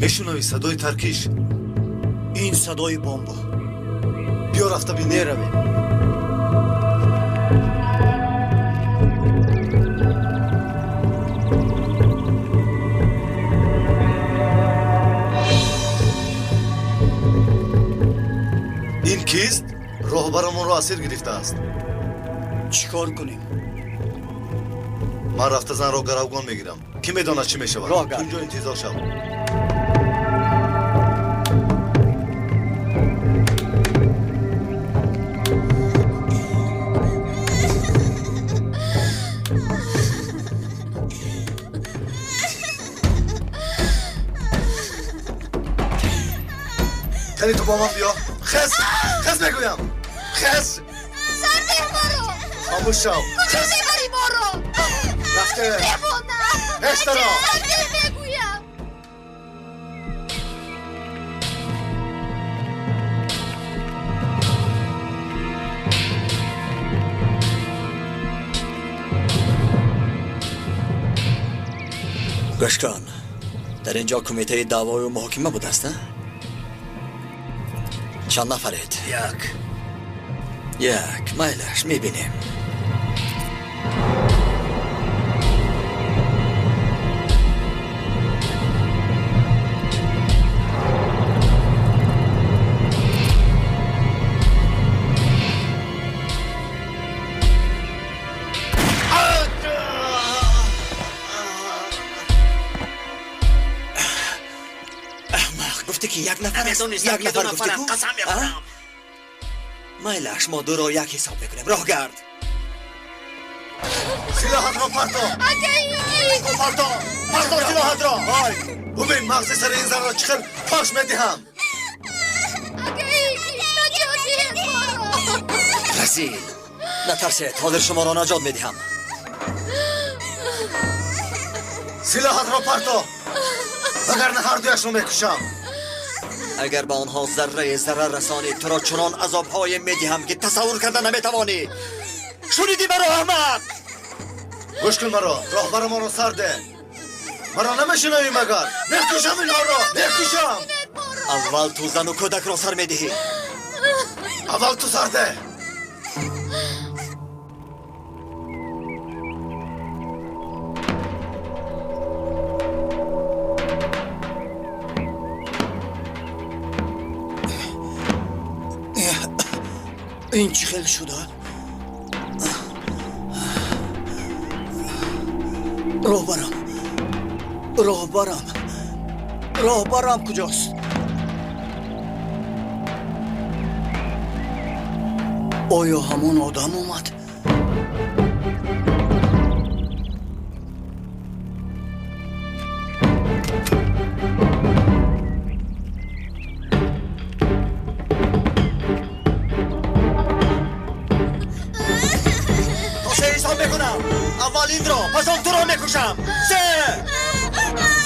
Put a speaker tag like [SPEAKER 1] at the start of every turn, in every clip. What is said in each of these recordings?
[SPEAKER 1] Мешунавӣ садои таркиш?
[SPEAKER 2] Ин садои бомба.
[SPEAKER 1] Биё рафта бинем.
[SPEAKER 2] Меравем.
[SPEAKER 1] Ин кист? Роҳбарамонро асир гирифтааст.
[SPEAKER 2] Чӣ кор кунем?
[SPEAKER 1] Ман рафта занро гаравгон мегирам. Кӣ медонад чӣ мешавад?
[SPEAKER 2] Роҳ гард.
[SPEAKER 1] Ту инҷо интизор шав. Кани ту бо ман биё. Хез, хез мегӯям. Хез.
[SPEAKER 3] Сарде маро.
[SPEAKER 1] Хомӯш шав.
[SPEAKER 3] Куҷо мебарӣ моро?
[SPEAKER 1] Рафте.
[SPEAKER 3] Девона.
[SPEAKER 1] Пештаро.
[SPEAKER 3] Сарде мегӯям.
[SPEAKER 4] Гӯш кун, дар ин ҷо кумитаи даъвою муҳокима будааст, а? Чанд нафаред?
[SPEAKER 2] Як.
[SPEAKER 4] Як. Майлаш, мебинем. Гуфтӣ ки як нафар аст?
[SPEAKER 5] Намедонистам
[SPEAKER 4] Як
[SPEAKER 5] ки ду
[SPEAKER 4] нафар гуфтӣ
[SPEAKER 5] нафарам.
[SPEAKER 4] ку?
[SPEAKER 5] Қасам мехӯрам.
[SPEAKER 4] Майлаш, мо дуро як ҳисоб мекунем. Роҳ гард.
[SPEAKER 1] Силоҳатро парто.
[SPEAKER 3] Акаи.
[SPEAKER 1] Парто, парто силоҳатро. Ҳой, бубин мағзи сари ин занро чӣ хел пош медиҳам.
[SPEAKER 3] Акаи, наҷот диҳед моро.
[SPEAKER 4] Разил, натарсед, ҳозир шуморо наҷот медиҳам.
[SPEAKER 1] Силоҳатро парто, вагарна ҳар дуяшро мекушам.
[SPEAKER 4] Агар ба онҳо зарраи зарар расонӣ, туро чунон азобҳое медиҳам, ки тасаввур карда наметавонӣ. Шунидӣ маро, аҳмақ?
[SPEAKER 1] Гӯш кун маро, роҳбарамонро сар де. Маро намешунавӣ магар? Мекушам инҳоро, мекушам.
[SPEAKER 4] Аввал ту зану кӯдакро сар медиҳӣ.
[SPEAKER 1] Аввал ту сар де.
[SPEAKER 2] Ин чӣ хел шуда? Роҳбарам, роҳбарам, роҳбарам куҷост? Оё ҳамон одам омад?
[SPEAKER 4] То се ҳисоб мекунам. Аввал инро, пас он туро мекушам. Се.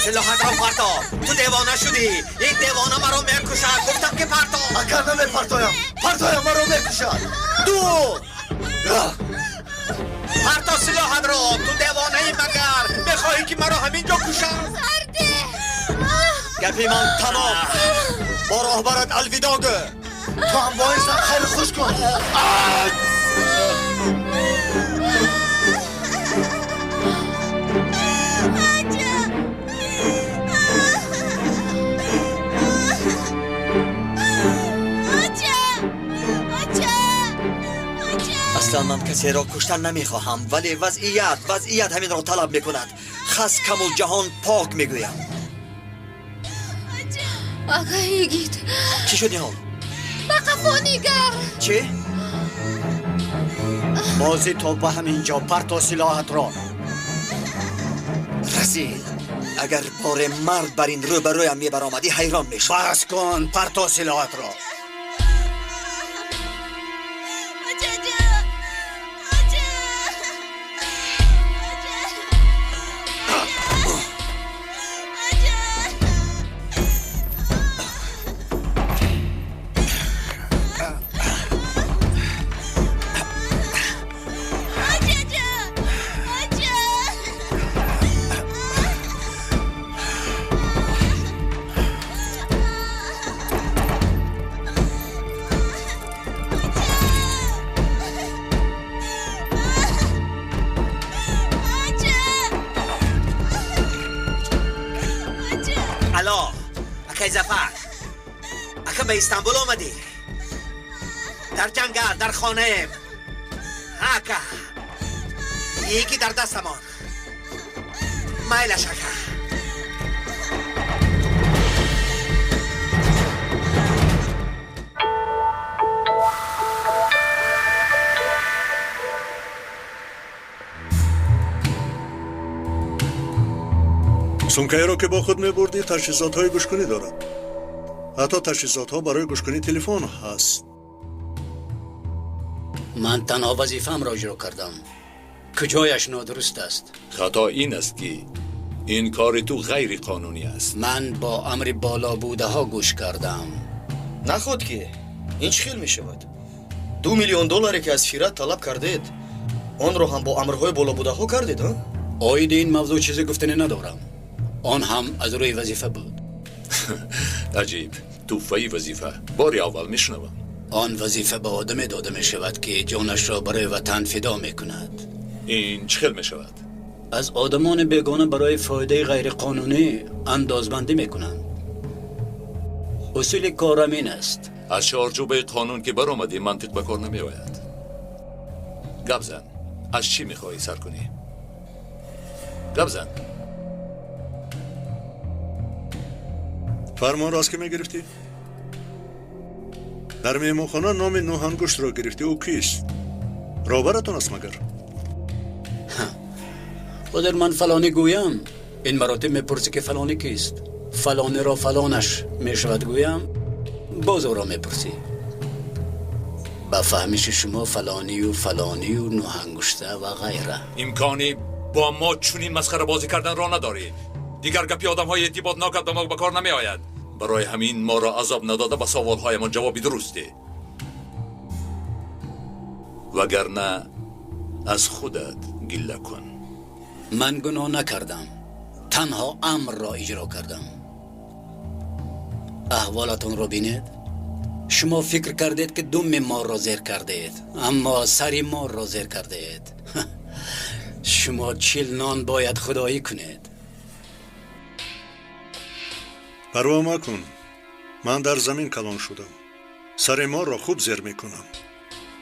[SPEAKER 4] Силоҳатро парто. Ту девона шудӣ. Ин девона маро мекушад. Гуфтам ки парто.
[SPEAKER 1] Агар намепартоям, партоям маро мекушад.
[SPEAKER 4] Ду. Парто силоҳатро. Ту девонаӣ магар? Мехоҳӣ ки маро ҳамин ҷо кушам?
[SPEAKER 3] Сарде.
[SPEAKER 4] Гапи ман тамом. Бо роҳбарат алвидо гӯ.
[SPEAKER 1] Ту ҳам бо ин зан хайру хуш кун.
[SPEAKER 4] Аслан ман касеро куштан намехоҳам, вале вазъият ҳаминро талаб мекунад. Хас каму ҷаҳон пок мегӯям.
[SPEAKER 3] Акаи Йигит.
[SPEAKER 4] Чӣ шуд, Ниҳол?
[SPEAKER 3] Ба қафо нигар.
[SPEAKER 4] Чӣ?
[SPEAKER 2] Бозӣ то ба ҳамин ҷо. Парто силоҳатро.
[SPEAKER 4] Разил, агар боре мард бар ин рӯбарӯям мебаромадӣ, ҳайрон мешуд.
[SPEAKER 2] Бас кун, парто силоҳатро.
[SPEAKER 4] Алло, акай Зафар. Ака ба Истанбул омадӣ? Дар ҷангал, дар хонаем. Ака. Яке дар дастамон. Майлаш ака.
[SPEAKER 5] Сумкаеро ки бо худ мебурдӣ таҷҳизотҳои гӯшкунӣ дорад. Ҳатто таҷҳизотҳо барои гӯшкунӣ телефон ҳаст.
[SPEAKER 2] Ман танҳо вазифаамро иҷро кардам. Куҷояш нодуруст аст?
[SPEAKER 6] Хато ин аст ки ин кори ту ғайриқонунӣ аст.
[SPEAKER 2] Ман бо амри болобудаҳо гӯш кардам.
[SPEAKER 1] Наход ки ин чӣ хел мешавад? 2 миллион долларе ки аз Фират талаб кардед, онро ҳам бо амрҳои болобудаҳо кардед, а?
[SPEAKER 2] Оиди ин мавзӯъ чизе гуфтанӣ надорам. Он ҳам аз рӯи вазифа буд.
[SPEAKER 6] Аҷиб, туҳфаи вазифа. Бори аввал мешунавам.
[SPEAKER 2] Он вазифа ба одаме дода мешавад ки ҷонашро барои ватан фидо мекунад.
[SPEAKER 6] Ин чӣ хел мешавад?
[SPEAKER 2] Аз одамони бегона барои фоидаи ғайриқонунӣ андозбандӣ мекунанд. Усули корам ин аст.
[SPEAKER 6] Аз чорчӯбаи қонун ки баромадӣ, мантиқ ба кор намеояд. Гап зан, аз чӣ мехоҳӣ сар кунӣ? Гап зан.
[SPEAKER 5] Фармонро аз кӣ мегирифтӣ? Дар меҳмонхона номи Нӯҳангуштро гирифтӣ. Ӯ кист? Роҳбаратон аст магар?
[SPEAKER 2] Ҳозир ман фалонӣ гӯям, ин маротиб мепурсӣ ки фалонӣ кист. Фалониро фалонаш мешавад гӯям, боз ӯро мепурсӣ. Ба фаҳмиши шумо фалонию фалонию Нӯҳангушта ва ғайра.
[SPEAKER 6] Имкони бо мо чунин масхарабозӣ карданро надорӣ. Дигар гапи одамҳои эътибоднокат ба мо ба кор намеояд. Барои ҳамин моро азоб надода ба саволҳоямон ҷавоби дуруст деҳ. Вагарна аз худат гилла кун.
[SPEAKER 2] Ман гуноҳ накардам, танҳо амрро иҷро кардам. Аҳволатонро бинед. Шумо фикр кардед ки думи морро зер кардед, аммо сари морро зер кардед. Шумо 40 нон бояд худоӣ кунед.
[SPEAKER 5] Парво макун, ман дар замин калон шудам. Сари морро хуб зер мекунам.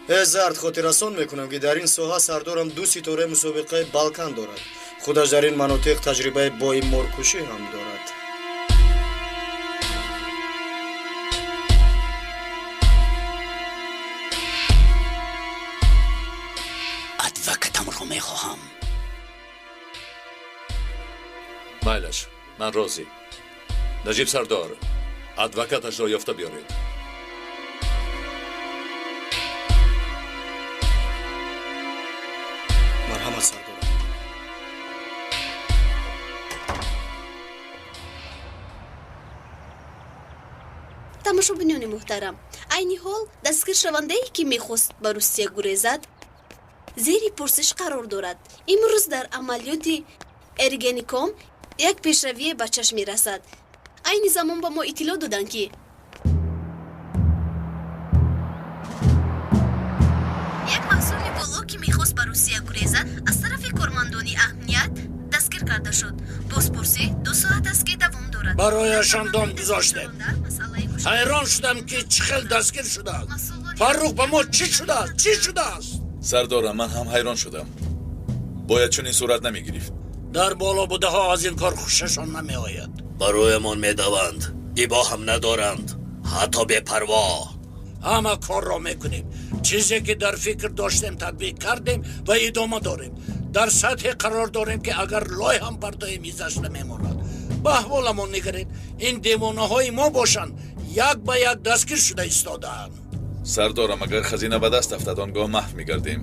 [SPEAKER 1] Э зард, хотиррасон мекунам ки дар ин соҳа сардорам 2 ситораи мусобиқаи Балкан дорад. Худаш дар ин манотиқ таҷрибаи бои моркушӣ ҳам дорад.
[SPEAKER 2] Адвокатамро мехоҳам.
[SPEAKER 6] Майлаш, ман розӣ. Наҷиб сардор, адвокаташро ёфта биёред.
[SPEAKER 1] Марҳамат сардор.
[SPEAKER 7] Тамошобинони муҳтарам, айни ҳол дастгиршавандае ки мехост ба Русия гурезад, зери пурсиш қарор дорад. Имрӯз дар амалиёти Эргеником як пешравие ба чашм мерасад. Айни замон ба мо иттилоъ доданд ки як маҳсули боло ки мехост ба Русия гурезад, аз тарафи кормандони амният дастгир карда шуд. Бозпурсӣ 2 соат аст ки давом дорад.
[SPEAKER 8] Барояшон дом гузоштем. Ҳайрон шудам ки чӣ хел дастгир шудааст. Фаррух, ба мо чӣ шудааст? Чӣ шудааст?
[SPEAKER 9] Сардорам, ман ҳам ҳайрон шудам. Бояд чунин сурат намегирифт.
[SPEAKER 8] Дар болобудаҳо аз ин кор хушашон намеояд.
[SPEAKER 10] Бароямон медаванд, ибо ҳам надоранд, ҳатто бепарво.
[SPEAKER 8] Ҳама корро мекунем. Чизе ки дар фикр доштем татбиқ кардем ва идома дорем. Дар сатҳе қарор дорем ки агар лой ҳам бардоем изаш намемонад. Ба аҳволамон нигаред. Ин девонаҳои мо бошанд, як ба як дастгир шуда истодаанд.
[SPEAKER 9] Сардорам, агар хазина ба даст афтад, он гоҳ маҳв мегардем.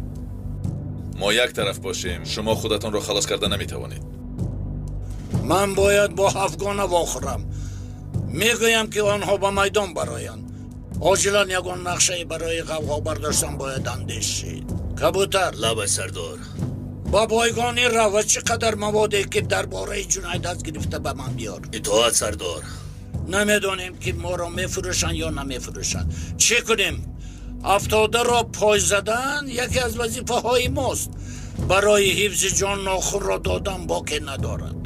[SPEAKER 9] Мо як тараф бошем, шумо худатонро халос карда наметавонед.
[SPEAKER 8] Ман бояд бо Афғона вохӯрам. Мегӯям ки онҳо ба майдон бароянд. Оҷилан ягон нақшае барои ғавғо бардоштан бояд андешид. Кабутар.
[SPEAKER 10] Лабай сардор.
[SPEAKER 8] Ба бойгонӣ рав ва чӣ қадар маводе ки дар бораи ҷиноят даст гирифта ба ман биёр.
[SPEAKER 10] Итоат сардор.
[SPEAKER 8] Намедонем ки моро мефурӯшанд ё намефурӯшанд. Чӣ кунем? Афтодаро пой задан яке аз вазифаҳои мост. Барои ҳифзи ҷон нохунро додан боке надорад.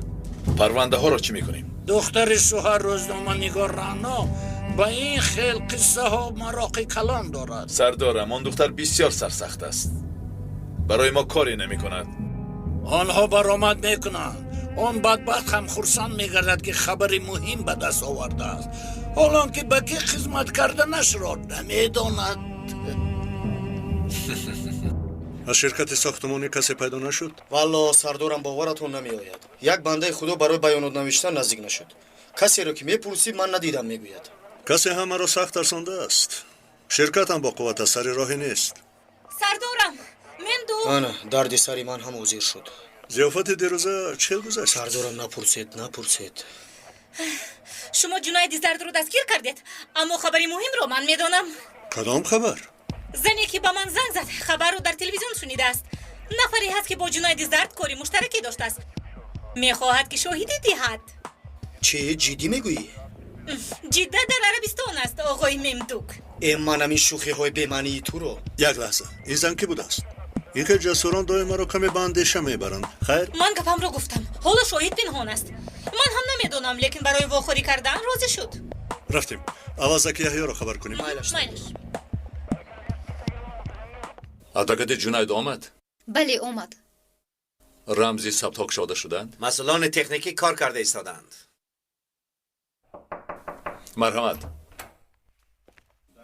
[SPEAKER 9] Парвандаҳоро чӣ мекунем?
[SPEAKER 8] Духтари суҳар рӯзноманигор Рано ба ин хел қиссаҳо мароқи калон дорад.
[SPEAKER 9] Сардорам, он духтар бисёр сарсахт аст. Барои мо коре намекунад.
[SPEAKER 8] Онҳо баромад мекунанд. Он бадбахт ҳам хурсанд мегардад, ки хабари муҳим ба даст овардааст. Ҳолон ки ба кӣ хизмат карданашро намедонад.
[SPEAKER 5] Аз ширкати сохтмонӣ касе пайдо нашуд?
[SPEAKER 1] Валло, сардорам, боваратон намеояд. Як бандаи худо барои баёнот навиштан наздик нашуд. Касеро ки мепурсӣ, ман надидам, мегӯяд.
[SPEAKER 5] Касе ҳамаро сахт тарсондааст. Ширкатам бо қувват аз сари роҳе нест.
[SPEAKER 11] Сардорам, мен ду.
[SPEAKER 1] Ана, дарди сари ман ҳам ҳозир шуд.
[SPEAKER 5] Зиёфати дирӯза чӣ гузашт?
[SPEAKER 1] Сардорам, напурсед, напурсед.
[SPEAKER 11] Шумо Ҷунайди Зардро дастгир кардед, аммо хабари муҳимро ман медонам.
[SPEAKER 5] Кадом хабар?
[SPEAKER 11] Зане ки ба ман занг зад, хабарро дар телевизион шунидааст. Нафаре ҳаст, ки бо Ҷунайди Зард кори муштаракӣ доштааст. Мехоҳад, ки шоҳидӣ диҳад.
[SPEAKER 1] Чӣ, ҷиддӣ мегӯӣ?
[SPEAKER 11] Ҷидда дар Арабистон аст, оғои Мемдук.
[SPEAKER 1] Э, ман ҳамин шӯхиҳои бемаънии туро.
[SPEAKER 5] Як лаҳза, ин зан кӣ будааст? Ин хел ҷасурон доим маро каме ба андеша мебаранд. Хайр?
[SPEAKER 11] Ман гапамро гуфтам. Ҳоло шоҳид пинҳон аст. Ман ҳам намедонам, лекин барои вохӯрӣ кардан розӣ шуд.
[SPEAKER 5] Рафтем. Аввал Заки Яҳёро хабар кунем.
[SPEAKER 11] Майлаш.
[SPEAKER 6] Адвокати Ҷунайд омад?
[SPEAKER 3] Бале, омад.
[SPEAKER 6] Рамзи сабтҳо кушода шуданд?
[SPEAKER 4] Масъулони техникӣ кор карда истоданд.
[SPEAKER 6] Марҳамат.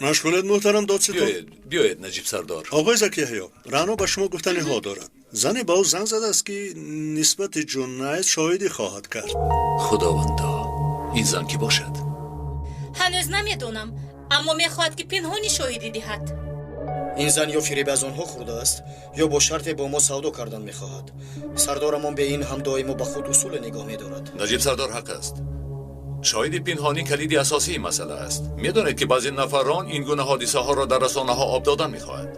[SPEAKER 5] Машғулед, муҳтарам додситон?
[SPEAKER 6] Биёед, биёед, Наҷиб сардор.
[SPEAKER 5] Оғои Заки Яҳё, Рано ба шумо гуфтаниҳо дорад. Зане ба ӯ занг задааст, ки нисбати Ҷунайд шоҳидӣ хоҳад кард.
[SPEAKER 6] Худовандо, ин зан кӣ бошад?
[SPEAKER 11] Ҳанӯз намедонам, аммо мехоҳад, ки пинҳонӣ шоҳидӣ диҳад.
[SPEAKER 1] Ин зан ё фиреб аз онҳо хӯрдааст, ё бо шарте бо мо савдо кардан мехоҳад. Сардорамон бе ин ҳам доимо ба худ усуле нигоҳ медорад.
[SPEAKER 6] Наҷиб сардор ҳақ аст. Шоҳиди пинҳонӣ калиди асосии масъала аст. Медонед, ки баъзе нафарон ин гуна ҳодисаҳоро дар расонаҳо об додан мехоҳанд.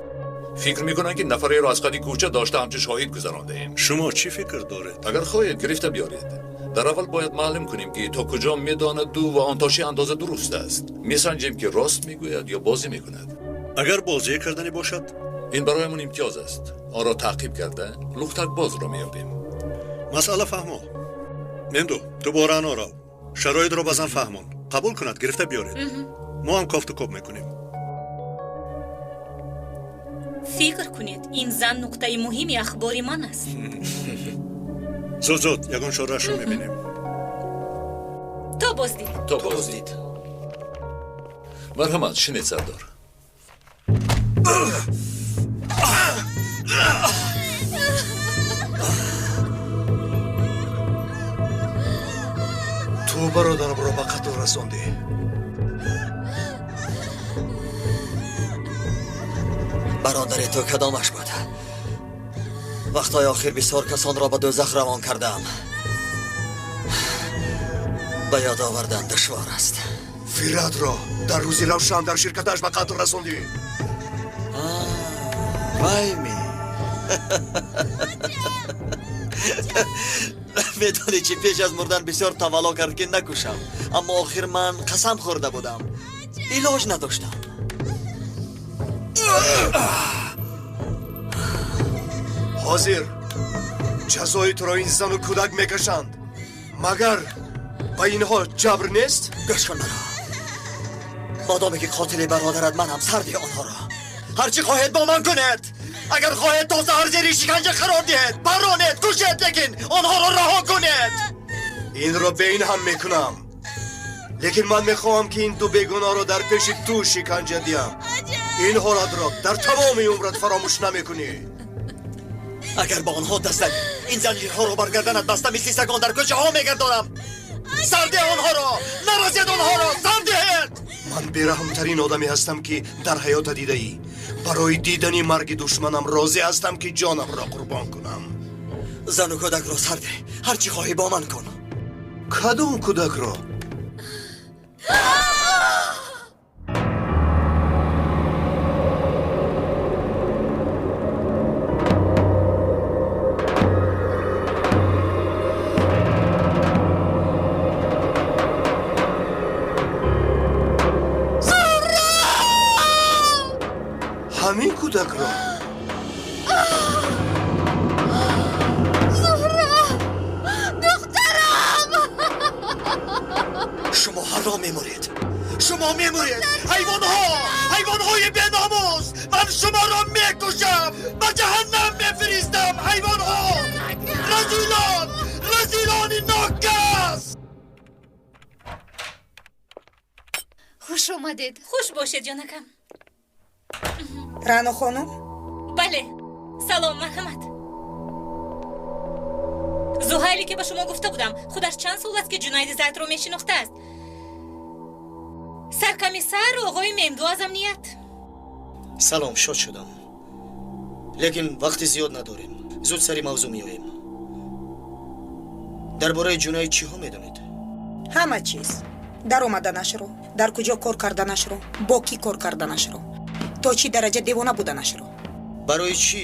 [SPEAKER 6] Фикр мекунанд, ки нафареро аз қади кӯча дошта ҳамчун шоҳид гузарондаем.
[SPEAKER 5] Шумо чӣ фикр доред?
[SPEAKER 6] Агар хоҳед, гирифта биёред. Дар аввал бояд маълум кунем, ки то куҷо медонаду ва он то чӣ андоза дуруст аст. Месанҷем, ки рост мегӯяд ё бозӣ мекунад.
[SPEAKER 5] Агар бозӣ карданӣ бошад?
[SPEAKER 6] Ин бароямон имтиёз аст. Онро таъқиб карда лухтакбозро меёбем.
[SPEAKER 5] Масъала фаҳмо. Мемду, ту бо Рано рав. Шароитро ба зан фаҳмон. Қабул кунад, гирифта биёред. Мо ҳам кофту коб мекунем.
[SPEAKER 11] Фикр кунед, ин зан нуқтаи муҳими ахбори ман аст.
[SPEAKER 5] Зуд, зуд, ягон чораашро мебинем.
[SPEAKER 11] То боздид.
[SPEAKER 6] То боздид. Марҳамат, шинед, сардор.
[SPEAKER 12] Ту бародарамро ба қатл расондӣ.
[SPEAKER 4] Бародари ту кадомаш буд? Вақтҳои охир бисёр касонро ба дӯзах равон кардаам. Ба ёд овардан душвор аст.
[SPEAKER 12] Фиратро дар рӯзи равшан дар ширкаташ ба қатл расондӣ.
[SPEAKER 4] Вай ми. Медонӣ чӣ, пеш аз мурдан бисёр тавалло кард, ки накушам, аммо охир ман қасам хӯрда будам, илоҷ надоштам.
[SPEAKER 12] Ҳозир ҷазои туро ин зану кӯдак мекашанд. Магар ба инҳо ҷабр нест?
[SPEAKER 4] Гӯш кун маро. Модоме ки қотили бародарат манам, сар диҳ онҳоро. Ҳарчи хоҳед бо ман кунед. Агар хоҳед то саҳар зери шиканҷа қарор диҳед, парронед, кушед, лекин онҳоро раҳо кунед.
[SPEAKER 12] Инро бе ин ҳам мекунам. Лекин ман мехоҳам, ки ин ду бегуноҳро дар пеши ту шиканҷа диҳам. Ин ҳолатро дар тамоми умрат фаромӯш намекунӣ.
[SPEAKER 4] Агар ба онҳо даст занӣ, ин занҷирҳоро бар гарданат баста мисли сагон дар кӯчаҳо мегардонам. Сар деҳ онҳоро, нарасед онҳоро, сар диҳед.
[SPEAKER 12] Ман бераҳмтарин одаме ҳастам, ки дар ҳаёта дидаӣ. Барои дидани марги душманам розӣ ҳастам, ки ҷонамро қурбон кунам.
[SPEAKER 4] Зану кӯдакро сар деҳ, ҳар чӣ хоҳӣ бо ман кун.
[SPEAKER 12] Кадом кӯдакро? Ҳамин кӯдакро?
[SPEAKER 3] Зуҳро, духтарам.
[SPEAKER 4] Шумо мемуред! Ҳайвонҳо! Ҳайвонҳои беномус! Ман шуморо мекушам! Ба ҷаҳаннам мефиристам! Ҳайвонҳо! Разилон! Разилони нокас!
[SPEAKER 3] Хуш омадед.
[SPEAKER 11] Хуш бошед, ҷонакам.
[SPEAKER 13] Рано хонум?
[SPEAKER 11] Бале. Салом, марҳамат. Зуҳайле ки ба шумо гуфта будам, худаш чанд сол аст ки Ҷунайди Зардро мешинохтааст. Саркомиссар оғои Мемду аз амният.
[SPEAKER 1] Салом, шод шудам. Лекин вақти зиёд надорем. Зуд сари мавзӯъ меоем. Дар бораи Ҷунаид чиҳо медонед?
[SPEAKER 13] Ҳама чиз. Даромаданашро, дар куҷо кор карданашро, бо кӣ кор карданашро, то чӣ дараҷа девона буданашро.
[SPEAKER 1] Барои чӣ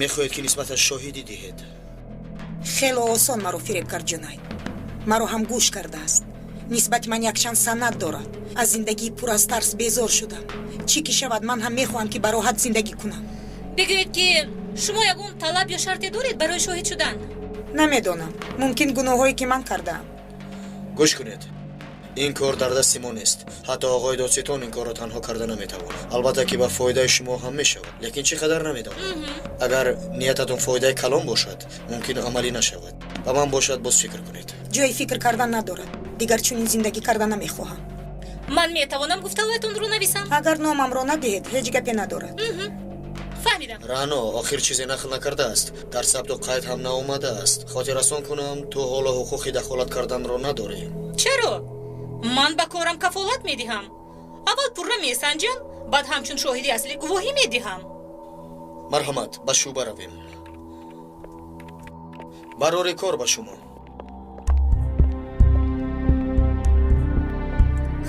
[SPEAKER 1] мехоҳед ки нисбаташ шоҳидӣ диҳед?
[SPEAKER 13] Хело осон маро фиреб кард Ҷунаид. Маро ҳам гӯш кардааст. Нисбати ман якчанд санад дорад. Аз зиндагии пур аз тарс безор шудам. Чӣ ки шавад, ман ҳам мехоҳам ки бароҳат зиндагӣ кунам.
[SPEAKER 11] Бигӯед ки шумо ягон талаб ё шарте доред барои шоҳид шудан?
[SPEAKER 13] Намедонам. Мумкин гуноҳҳое ки ман кардаам.
[SPEAKER 1] Гӯш кунед. Ин кор дар дасти мо нест. Ҳатто оғои додситон ин корро танҳо карда наметавонад. Албатта ки ба фоидаи шумо ҳам мешавад, лекин чӣ қадар намедонам. Агар ниятатон фоидаи калон бошад, мумкин амалӣ нашавад. Ба ман бошад, боз фикр кунед.
[SPEAKER 13] Ҷои фикр кардан надорад. Дигар чунин зиндагӣ карда намехоҳам.
[SPEAKER 11] Ман метавонам гуфтаҳоятонро нависам?
[SPEAKER 13] Агар номамро надиҳед, ҳеҷ гапе надорад.
[SPEAKER 11] Фаҳмидам.
[SPEAKER 1] Рано охир чизе нақл накардааст. Дар сабту қайд ҳам наомадааст. Хотиррасон кунам, ту ҳоло ҳуқуқи дахолат карданро надорӣ.
[SPEAKER 11] Чаро? Ман ба корам кафолат медиҳам. Аввал пурра месанҷам, баъд ҳамчун шоҳиди аслӣ гувоҳӣ медиҳам.
[SPEAKER 1] Марҳамат, ба шӯъба равем. Барори кор ба шумо.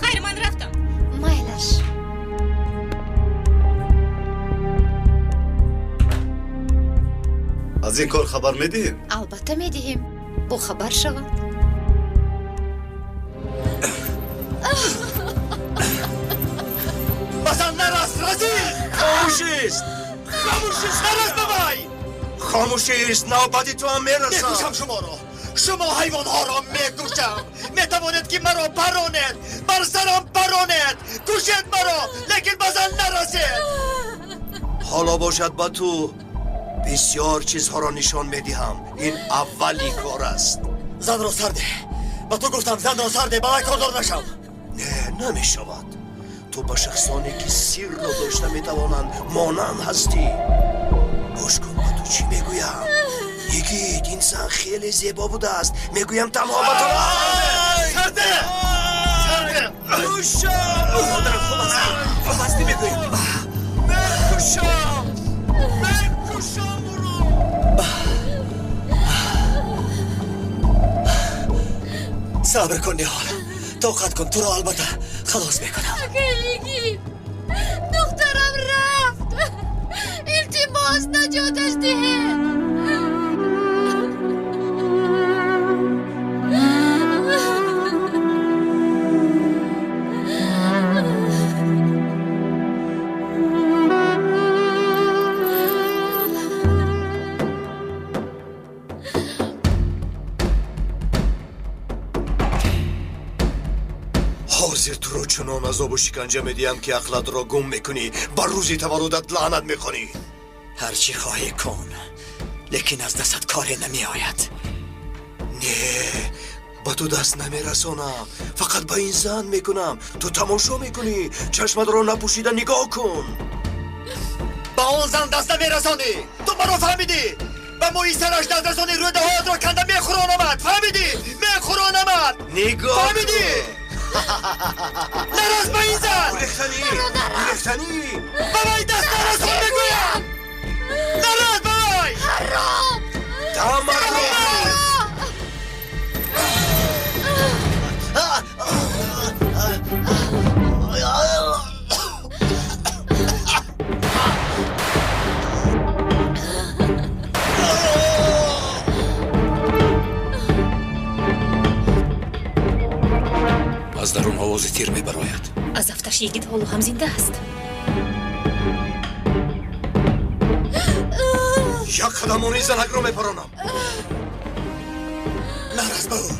[SPEAKER 11] Хайр, ман рафтам.
[SPEAKER 3] Майлаш.
[SPEAKER 5] Аз ин кор хабар медиҳем?
[SPEAKER 3] Албатта медиҳем. Бохабар шаванд.
[SPEAKER 4] Басан нарас, разил!
[SPEAKER 12] Хомӯшист!
[SPEAKER 4] Хомӯшист, нарас ба вай!
[SPEAKER 12] Хомӯшист, навбати ту ҳам мерасад.
[SPEAKER 4] Мекушам шуморо. Шумо ҳайвонҳоро мекушам. Метавонед ки маро паронед, бар сарам паронед, кушед маро, лекин ба зан нарасед.
[SPEAKER 12] Ҳоло бошад ба ту бисёр чизҳоро нишон медиҳам. Ин аввали кор аст.
[SPEAKER 4] Занро сарде. Ба ту гуфтам занро сарде, ба вай кордор нашав.
[SPEAKER 12] Не, намешавад. Ту ба шахсоне ки сирро дошта метавонанд монанд ҳастӣ. Гӯш кун, ба ту чӣ мегӯям. Йигит, ин зан хеле зебо будааст. Мегӯям танҳо ба ту.
[SPEAKER 4] Сарде! Сарде!
[SPEAKER 12] Кушам! Модарам, хуб ҳастӣ? Хуб ҳастӣ мегӯям. Мекушам! Мекушам ӯро!
[SPEAKER 4] Сабр кун, Ниҳол. Тоқат кун, туро албатта халос мекунам.
[SPEAKER 3] Акай йигит, духтарам рафт. Илтимос, наҷоташ диҳед.
[SPEAKER 12] Ҳозир туро чунон азобу шиканҷа медиҳам ки ақлатро гум мекунӣ, ба рӯзи таваллудат лаънат мехонӣ.
[SPEAKER 4] Ҳар чӣ хоҳӣ кун, лекин аз дастат коре намеояд.
[SPEAKER 12] Не, ба ту даст намерасонам. Фақат ба ин зан мекунам. Ту тамошо мекунӣ, чашматро напӯшида нигоҳ кун.
[SPEAKER 4] Ба он зан даст намерасонӣ. Ту маро фаҳмидӣ? Ба мӯи сараш даст расонӣ, рӯдаҳоятро канда мехӯронамад. Фаҳмидӣ? Мехӯронамад.
[SPEAKER 12] Нигоҳ
[SPEAKER 4] фаҳмидӣ? Нарас ба ин зан!
[SPEAKER 12] Гурехтанӣ! Гурехтанӣ!
[SPEAKER 4] Ба вай даст нарасон мегӯям! Нарас ба вай!
[SPEAKER 3] Ҳаром!
[SPEAKER 12] Даматро!
[SPEAKER 10] Аз дарун овози тир мебарояд.
[SPEAKER 11] Аз афташ йигит ҳоло ҳам зинда аст.
[SPEAKER 12] Як қадамони занакро мепаронам.
[SPEAKER 4] Нарас ба ӯ!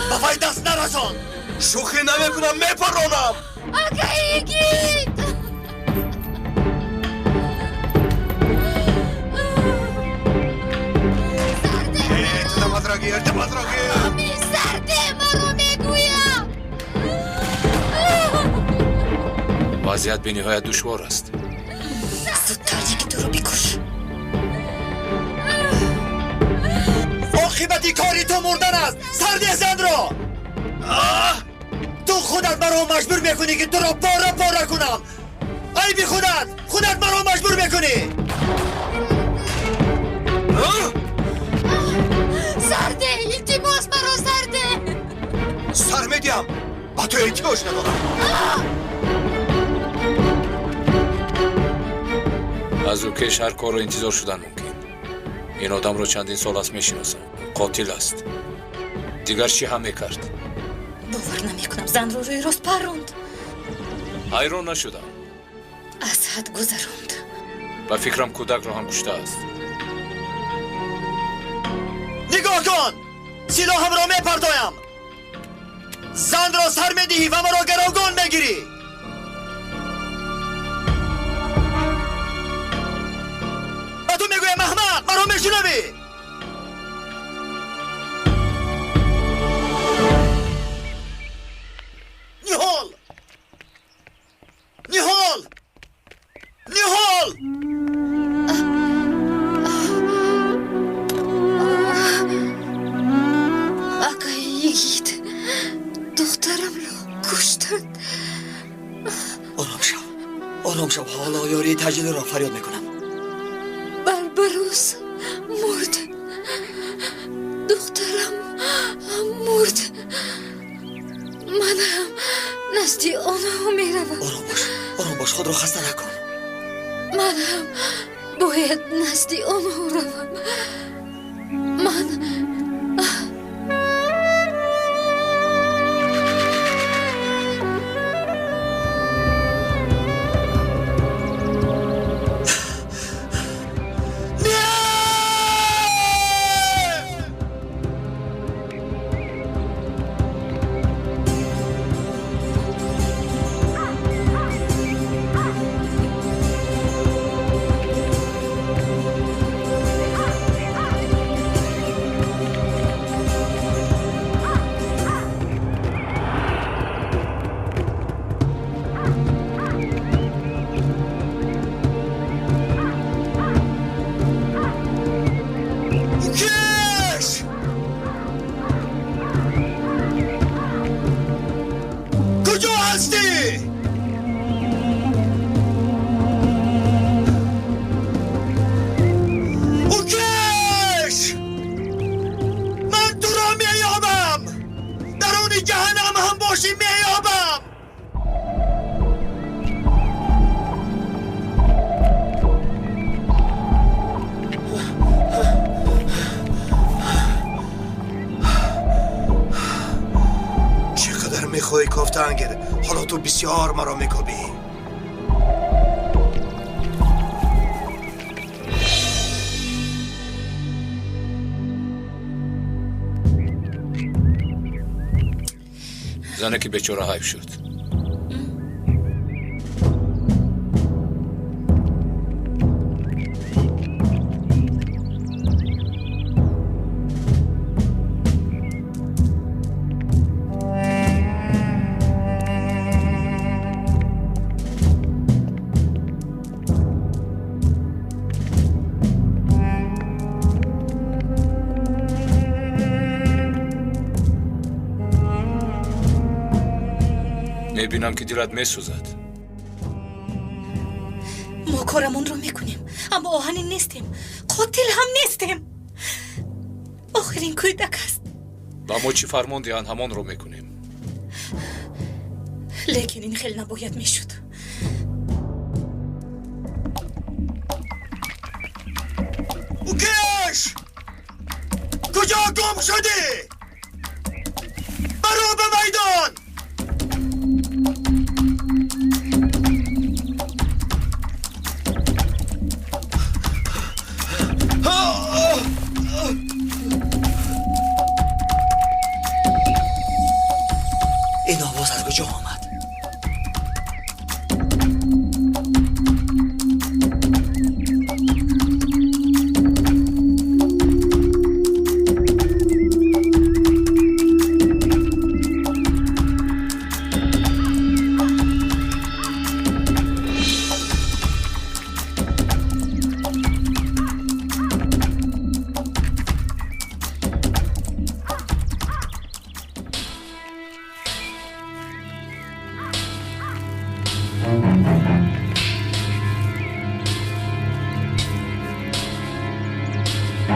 [SPEAKER 4] Ба вай даст нарасон!
[SPEAKER 12] Шӯхӣ намекунам, мепаронам.
[SPEAKER 3] Акаи Йигит! Сарде маро мегӯям!
[SPEAKER 14] Вазъият бениҳоят душвор аст.
[SPEAKER 11] Зудтар Йигитро бикуш.
[SPEAKER 4] Оқибати кори ту мурдан аст. Сарде занро! Ту худат маро маҷбур мекунӣ, ки туро пора пора кунам. Айби худат! Худат маро маҷбур мекунӣ!
[SPEAKER 3] Сарде! Илтимос, маро сарде!
[SPEAKER 12] Сар медиҳам! Ба ту эҳтиёҷ надорам.
[SPEAKER 14] Аз ӯ кеш ҳар корро интизор шудан мумкин. Ин одамро чандин сол аст мешиносам. Қотил аст. Дигар чӣ ҳам мекард?
[SPEAKER 11] Бовар намекунам, занро рӯи рост парронд.
[SPEAKER 14] Ҳайрон нашудам.
[SPEAKER 11] Аз ҳад гузаронд.
[SPEAKER 14] Ба фикрам кӯдакро ҳам куштааст.
[SPEAKER 4] Нигоҳ кун! Силоҳамро мепартоям! Занро сар медиҳӣ ва маро гаровгон мегирӣ! Ба ту мегӯям, аҳмақ! Маро мешунавӣ? Ниҳол! Ниҳол! Ниҳол!
[SPEAKER 3] Акаи Йигит, духтарамро куштанд.
[SPEAKER 4] Ором шав, ором шав. Ҳоло ёрии таъҷилиро фарёд мекунам.
[SPEAKER 3] Барбарос мурд. Духтарам мурд. Ман ҳам назди онҳо меравам.
[SPEAKER 4] Ором бош, ором бош, худро хаста накун.
[SPEAKER 3] Ман ҳам бояд назди онҳо равам. Ман
[SPEAKER 12] ҳоло ту бисёр маро мекобӣ.
[SPEAKER 14] Зане ки бечора ҳайф шуд. Мебинам ки дилат месӯзад.
[SPEAKER 11] Мо корамонро мекунем, аммо оҳанин нестем, қотил ҳам нестем. Охир ин кӯдак аст.
[SPEAKER 14] Ба мо чӣ фармон диҳанд, ҳамонро мекунем.
[SPEAKER 11] Лекин ин хел набояд мешуд.
[SPEAKER 4] Укеш! Куҷо гум шудӣ? Баро ба майдон! Ин овоз аз куҷо омад?
[SPEAKER 14] Ба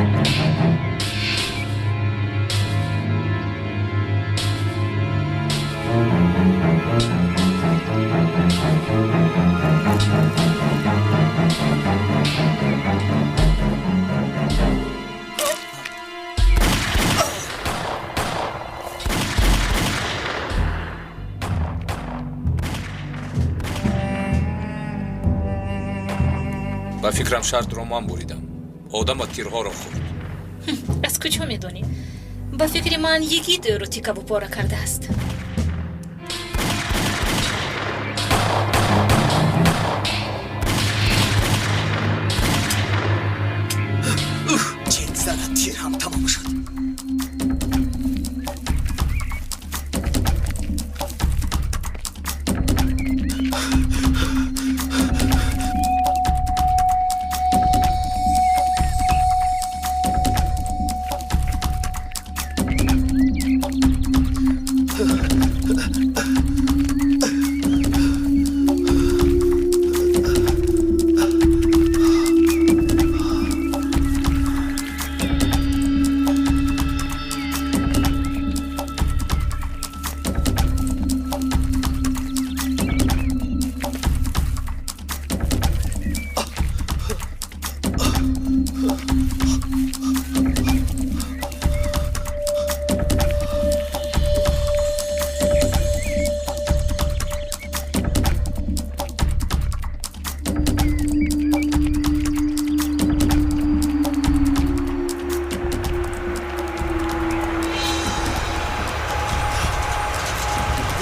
[SPEAKER 14] фикрам, шартро ман буридам. Одама тирҳоро хӯрд.
[SPEAKER 11] Аз куҷо медонӣ? Ба фикри ман, йигит ӯро тикаву пора кардааст.
[SPEAKER 4] Чин занад, тир ҳам тамом шуд.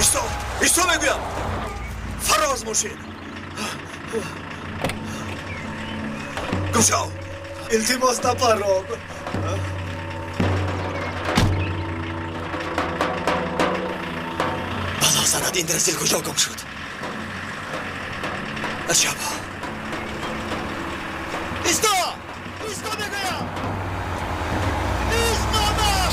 [SPEAKER 4] Исто, исто мегӯям! Фароз мошин! Гумшав! Илтимос, напарон! Бало занад, ин разил куҷо гум шуд? Аҷабо! Исто! Исто мегӯям! Истодам!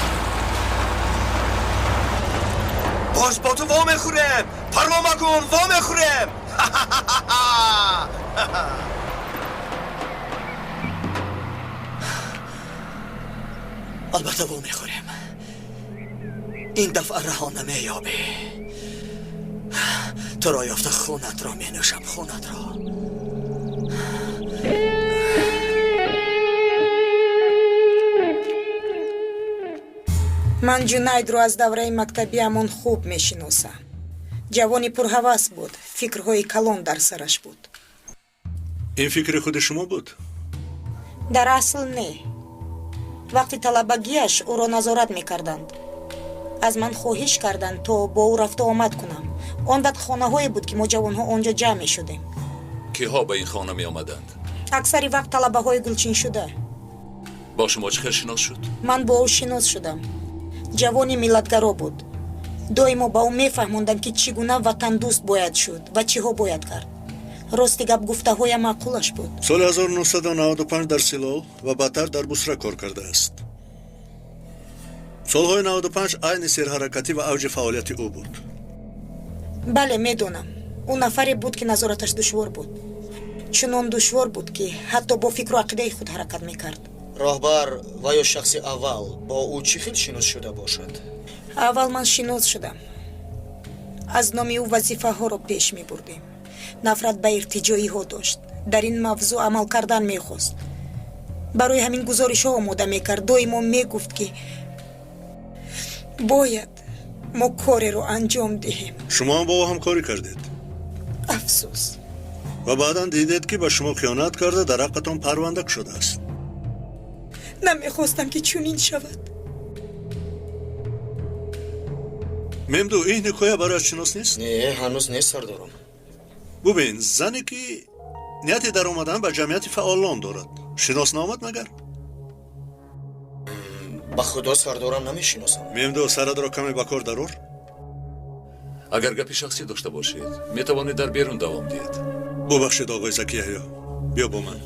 [SPEAKER 4] Боз бо ту во мехӯрем! Парво макун, во мехӯрем! Албатта, во мехӯрем. Ин дафъа раҳо намеёбӣ. Туро ёфта хунатро менӯшам, хунатро.
[SPEAKER 13] Ман Ҷунайдро аз давраи мактабиамон хуб мешиносам. Ҷавони пурҳавас буд, фикрҳои калон дар сараш буд.
[SPEAKER 5] Ин фикри худи шумо буд?
[SPEAKER 13] Дар асл, не. Вақти талабагиаш ӯро назорат мекарданд. Аз ман хоҳиш карданд, то бо ӯ рафту омад кунам. Он вақт хонаҳое буд, ки мо ҷавонҳо он ҷо ҷамъ мешудем.
[SPEAKER 6] Киҳо ба ин хона меомаданд?
[SPEAKER 13] Аксари вақт талабаҳои гулчиншуда.
[SPEAKER 6] Бо шумо чӣ хел шинос шуд?
[SPEAKER 13] Ман бо ӯ шинос шудам. Ҷавони миллатгаро буд. Доимо ба ӯ мефаҳмондам, ки чӣ гуна ватандӯст бояд шуд ва чиҳо бояд кард. Рости гап, гуфтаҳоям маъқулаш буд.
[SPEAKER 5] Соли 1995 дар Силол ва баъдтар дар Бусра кор кардааст. Солҳои 95 айни серҳаракатӣ ва авҷи фаъолияти ӯ буд.
[SPEAKER 13] Бале, медонам. Ӯ нафаре буд, ки назораташ душвор буд. Чунон душвор буд, ки ҳатто бо фикру ақидаи худ ҳаракат мекард.
[SPEAKER 1] Роҳбар ва ё шахси аввал бо ӯ чӣ хел шинос шуда бошад?
[SPEAKER 13] Аввал ман шинос шудам. Аз номи ӯ вазифаҳоро пеш мебурдем. Нафрат ба иртиҷоиҳо дошт. Дар ин мавзӯъ амал кардан мехост. Барои ҳамин гузоришҳо омода мекард. Доимо мегуфт, ки бояд мо кореро анҷом диҳем.
[SPEAKER 5] Шумо ҳам бо ӯ ҳамкорӣ кардед?
[SPEAKER 13] Афсӯс.
[SPEAKER 5] Ва баъдан дидед, ки ба шумо хиёнат карда, дар ҳаққатон парванда кушодааст.
[SPEAKER 13] Намехостам, ки чунин шавад.
[SPEAKER 5] Мемду, ин ҳикоя барояш шинос нест?
[SPEAKER 1] Не, ҳанӯз нест, сардорам.
[SPEAKER 5] Бубин, зане ки нияти даромадан ба ҷамъияти фаъолон дорад, шинос наомад магар?
[SPEAKER 1] Ба худо, сардорам, намешиносам.
[SPEAKER 5] Мемду, сарадро каме ба кор дарор.
[SPEAKER 6] Агар гапи шахсӣ дошта бошед, метавонед дар берун давом диҳед.
[SPEAKER 5] Бубахшед, оғои Закияҳё, биё бо ман.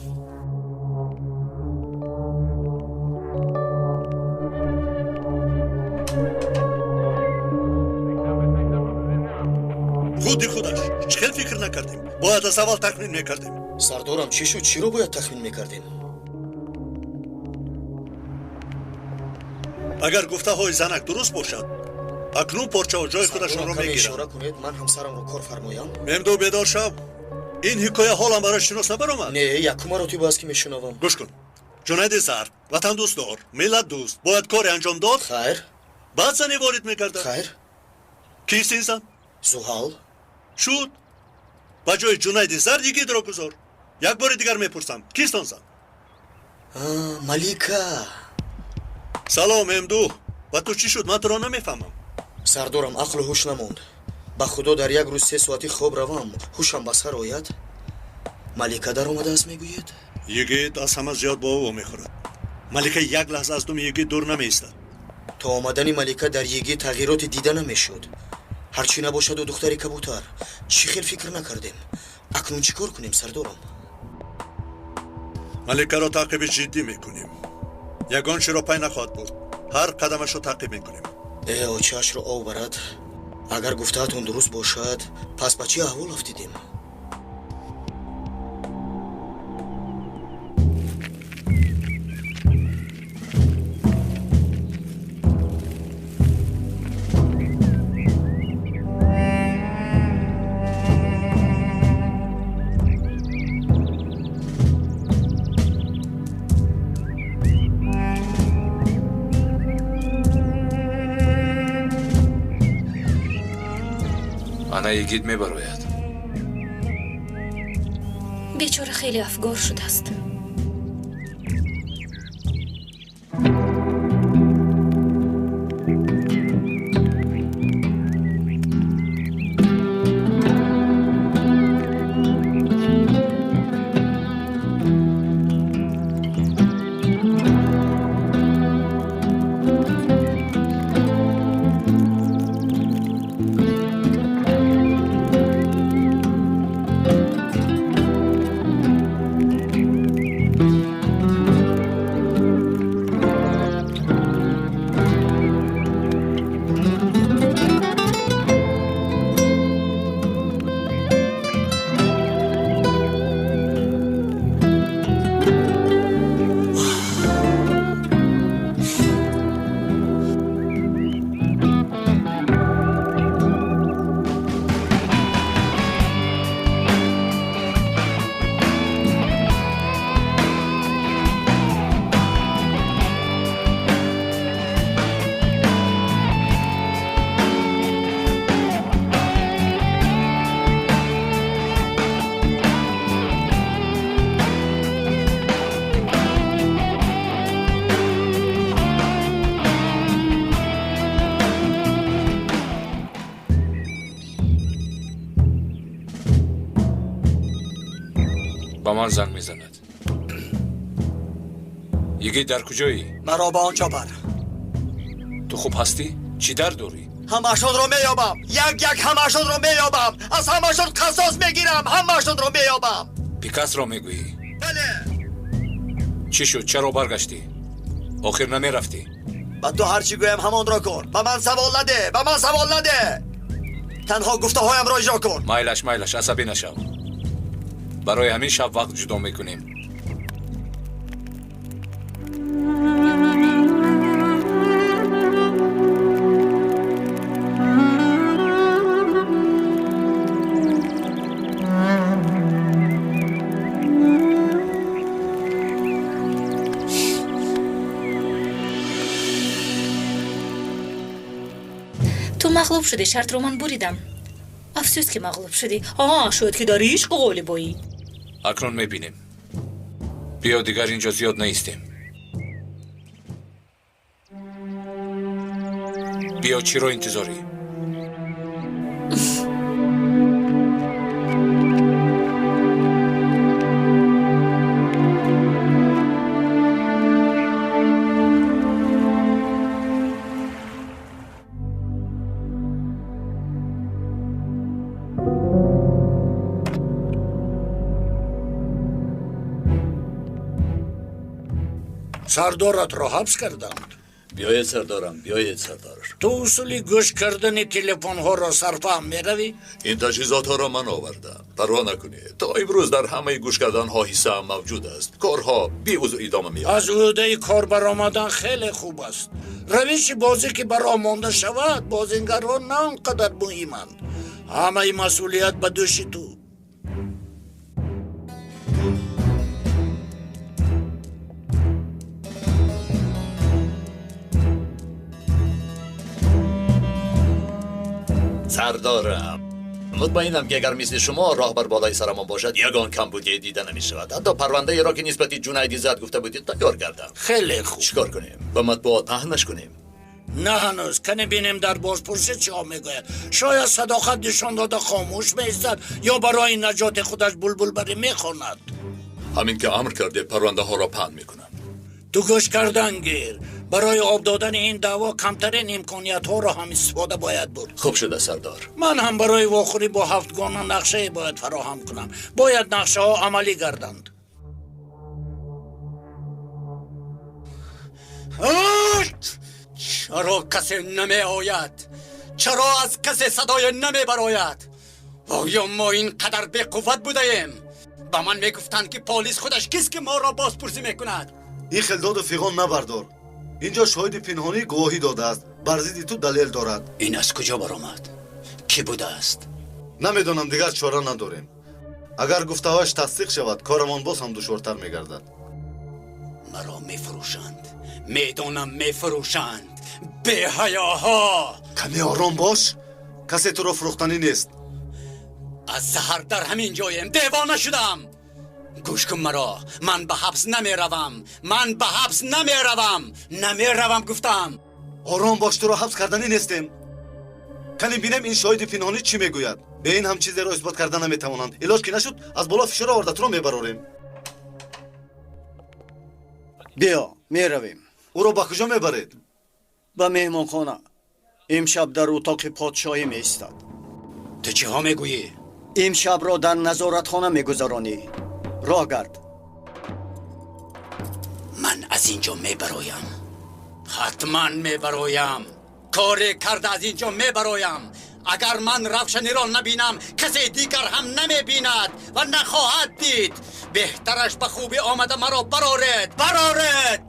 [SPEAKER 5] Худи худаш, чӣ хел фикр накардем? Бояд аз аввал тахмин мекардем.
[SPEAKER 1] Сардорам, чӣ шуд? Чиро бояд тахмин мекардем?
[SPEAKER 5] Агар гуфтаҳои занак дуруст бошад, акнун порчаҳо ҷои худашонро мегиранд.
[SPEAKER 1] Ишора кунед, ман ҳамсарамро кор фармоям.
[SPEAKER 5] Мемду, бедор шав. Ин ҳикоя ҳолам барои шинос набаромад?
[SPEAKER 1] Не, якум маротиба аст ки мешунавам.
[SPEAKER 5] Гӯш кун. Ҷунайди Зард ватандӯстдор, миллатдӯст, бояд коре анҷом дод.
[SPEAKER 1] Хайр.
[SPEAKER 5] Баъд зане ворид мекардад.
[SPEAKER 1] Хайр.
[SPEAKER 5] Кист ин зан?
[SPEAKER 1] Зуҳал.
[SPEAKER 5] Шуд. Ба ҷои Ҷунайди Зард йигитро гузор. Як бори дигар мепурсам, кист он зан?
[SPEAKER 1] Малика.
[SPEAKER 5] Салом, Мемду. Ба ту чӣ шуд? Ман туро намефаҳмам.
[SPEAKER 1] Сардорам, ақлу ҳуш намонд. Ба худо дар як рӯз 3 соати хоб равам, ҳушам ба сар ояд. Малика даромадааст, мегӯед?
[SPEAKER 5] Йигит аз ҳама зиёд бо ӯ мехӯрад. Малика як лаҳза аз думи йигит дур намеистад.
[SPEAKER 1] То омадани Малика дар йигит тағйироте дида намешуд. Ҳарчӣ набошаду духтари кабутар. Чӣ хел фикр накардем? Акнун чӣ кор кунем, сардорам?
[SPEAKER 5] Маликаро таъқиби ҷиддӣ мекунем. Ягон чиро пай нахоҳад бурд. Ҳар қадамашро таъқиб мекунем.
[SPEAKER 1] Э, очаашро ов барад. Агар гуфтаатон дуруст бошад, пас ба чӣ аҳвол афтидем?
[SPEAKER 14] Ана йигит мебарояд.
[SPEAKER 11] Бечора хеле афгор шудааст.
[SPEAKER 14] Ба ман занг мезанад. Йигит, дар куҷоӣ?
[SPEAKER 4] Маро ба он ҷо бар.
[SPEAKER 14] Ту хуб ҳастӣ? Чӣ дард дорӣ?
[SPEAKER 4] Ҳамаашонро меёбам. Як як ҳамаашонро меёбам. Аз ҳамаашон қасос мегирам. Ҳамаашонро меёбам.
[SPEAKER 14] Пикасро мегӯӣ?
[SPEAKER 4] Бале.
[SPEAKER 14] Чӣ шуд? Чаро баргаштӣ? Охир намерафтӣ?
[SPEAKER 4] Ба ту ҳарчӣ гӯям ҳамонро кун. Ба ман савол наде. Ба ман савол наде. Танҳо гуфтаҳоямро иҷро кун.
[SPEAKER 14] Майлаш, майлаш, асабӣ нашав. Барои ҳамин шаб вақт ҷудо мекунем.
[SPEAKER 11] Ту мағлуб шудӣ, шартро ман буридам. Афсӯс ки мағлуб шудӣ. Шояд ки дар ишқ ғолибоӣ.
[SPEAKER 14] Акнун мебинем. Биё, дигар инҷо зиёд наистем. Биё, чиро интизорӣ?
[SPEAKER 8] Сардоратро ҳабс карданд.
[SPEAKER 10] Биёед, сардарам, биёед, сардар.
[SPEAKER 8] Ту усули гӯш кардани телефонҳоро сарфаҳм меравӣ?
[SPEAKER 6] Ин таҷҳизотҳоро ман овардам. Парво накунед. То имрӯз дар ҳамаи гӯш карданҳо ҳиссаам мавҷуд аст. Корҳо беузр идома меёбад.
[SPEAKER 8] Аз ӯҳдаи кор баромадан хеле хуб аст. Равиши бозӣ ки ба роҳ монда шавад, бозингарҳо на он қадар муҳиманд. Ҳамаи масъулият ба дӯши ту.
[SPEAKER 6] Сардорам, мутмаинам ки агар мисли шумо роҳбар болои сарамон бошад, ягон камбудие дида намешавад. Ҳатто парвандаеро ки нисбати Ҷунайди зад гуфта будед тайёр кардам.
[SPEAKER 8] Хеле хуб.
[SPEAKER 6] Чӣ кор кунем? Ба матбуот паҳнаш кунем?
[SPEAKER 8] На ҳанӯз. Кане бинем дар бозпурсӣ чиҳо мегӯяд. Шояд садоқат нишон дода хомӯш меистад ё барои наҷоти худаш булбулбарӣ мехонад.
[SPEAKER 6] Ҳамин ки амр кардед, парвандаҳоро паҳн мекунам.
[SPEAKER 8] Ту гӯш кардан гир. Барои об додани ин даъво камтарин имкониятҳоро ҳам истифода бояд бурд.
[SPEAKER 6] Хуб шуда, сардор.
[SPEAKER 8] Ман ҳам барои вохӯрӣ бо ҳафтгона нақшае бояд фароҳам кунам. Бояд нақшаҳо амалӣ гарданд.
[SPEAKER 2] Чаро касе намеояд? Чаро аз касе садое намебарояд? Оё мо ин қадар беқувват будаем? Ба ман мегуфтанд ки полис худаш кист ки моро бозпурсӣ мекунад.
[SPEAKER 15] Ин хел доду фиғон набардор. Инҷо шоҳиди пинҳонӣ гувоҳӣ додааст. Бар зидди ту далел дорад.
[SPEAKER 2] Ин аз куҷо баромад? Кӣ будааст?
[SPEAKER 15] Намедонам, дигар чора надорем. Агар гуфтаҳояш тасдиқ шавад, корамон боз ҳам душвортар мегардад.
[SPEAKER 2] Маро мефурӯшанд. Медонам, мефурӯшанд. Беҳаёҳо!
[SPEAKER 15] Каме ором бош. Касе туро фурӯхтанӣ нест.
[SPEAKER 2] Аз саҳар дар ҳамин ҷоем. Девона шудам. Гӯш кун маро. Ман ба ҳабс намеравам. Ман ба ҳабс намеравам. Намеравам гуфтам.
[SPEAKER 15] Ором бош, туро ҳабс карданӣ нестем. Кани бинем ин шоҳиди пинҳонӣ чӣ мегӯяд. Бе ин ҳам чизеро исбот карда наметавонанд. Илоҷ ки нашуд, аз боло фишор оварда туро мебарорем.
[SPEAKER 16] Биё, меравем.
[SPEAKER 15] Ӯро ба куҷо мебаред?
[SPEAKER 16] Ба меҳмонхона. Имшаб дар утоқи подшоҳӣ меистад.
[SPEAKER 2] Ту чиҳо мегӯӣ?
[SPEAKER 16] Имшабро дар назоратхона мегузаронӣ. Роҳ гард.
[SPEAKER 2] Ман аз ин ҷо мебароям. Ҳатман мебароям. Коре карда аз ин ҷо мебароям. Агар ман Равшаниро набинам, касе дигар ҳам намебинад ва нахоҳад дид. Беҳтараш ба хубӣ омада маро бароред. Бароред!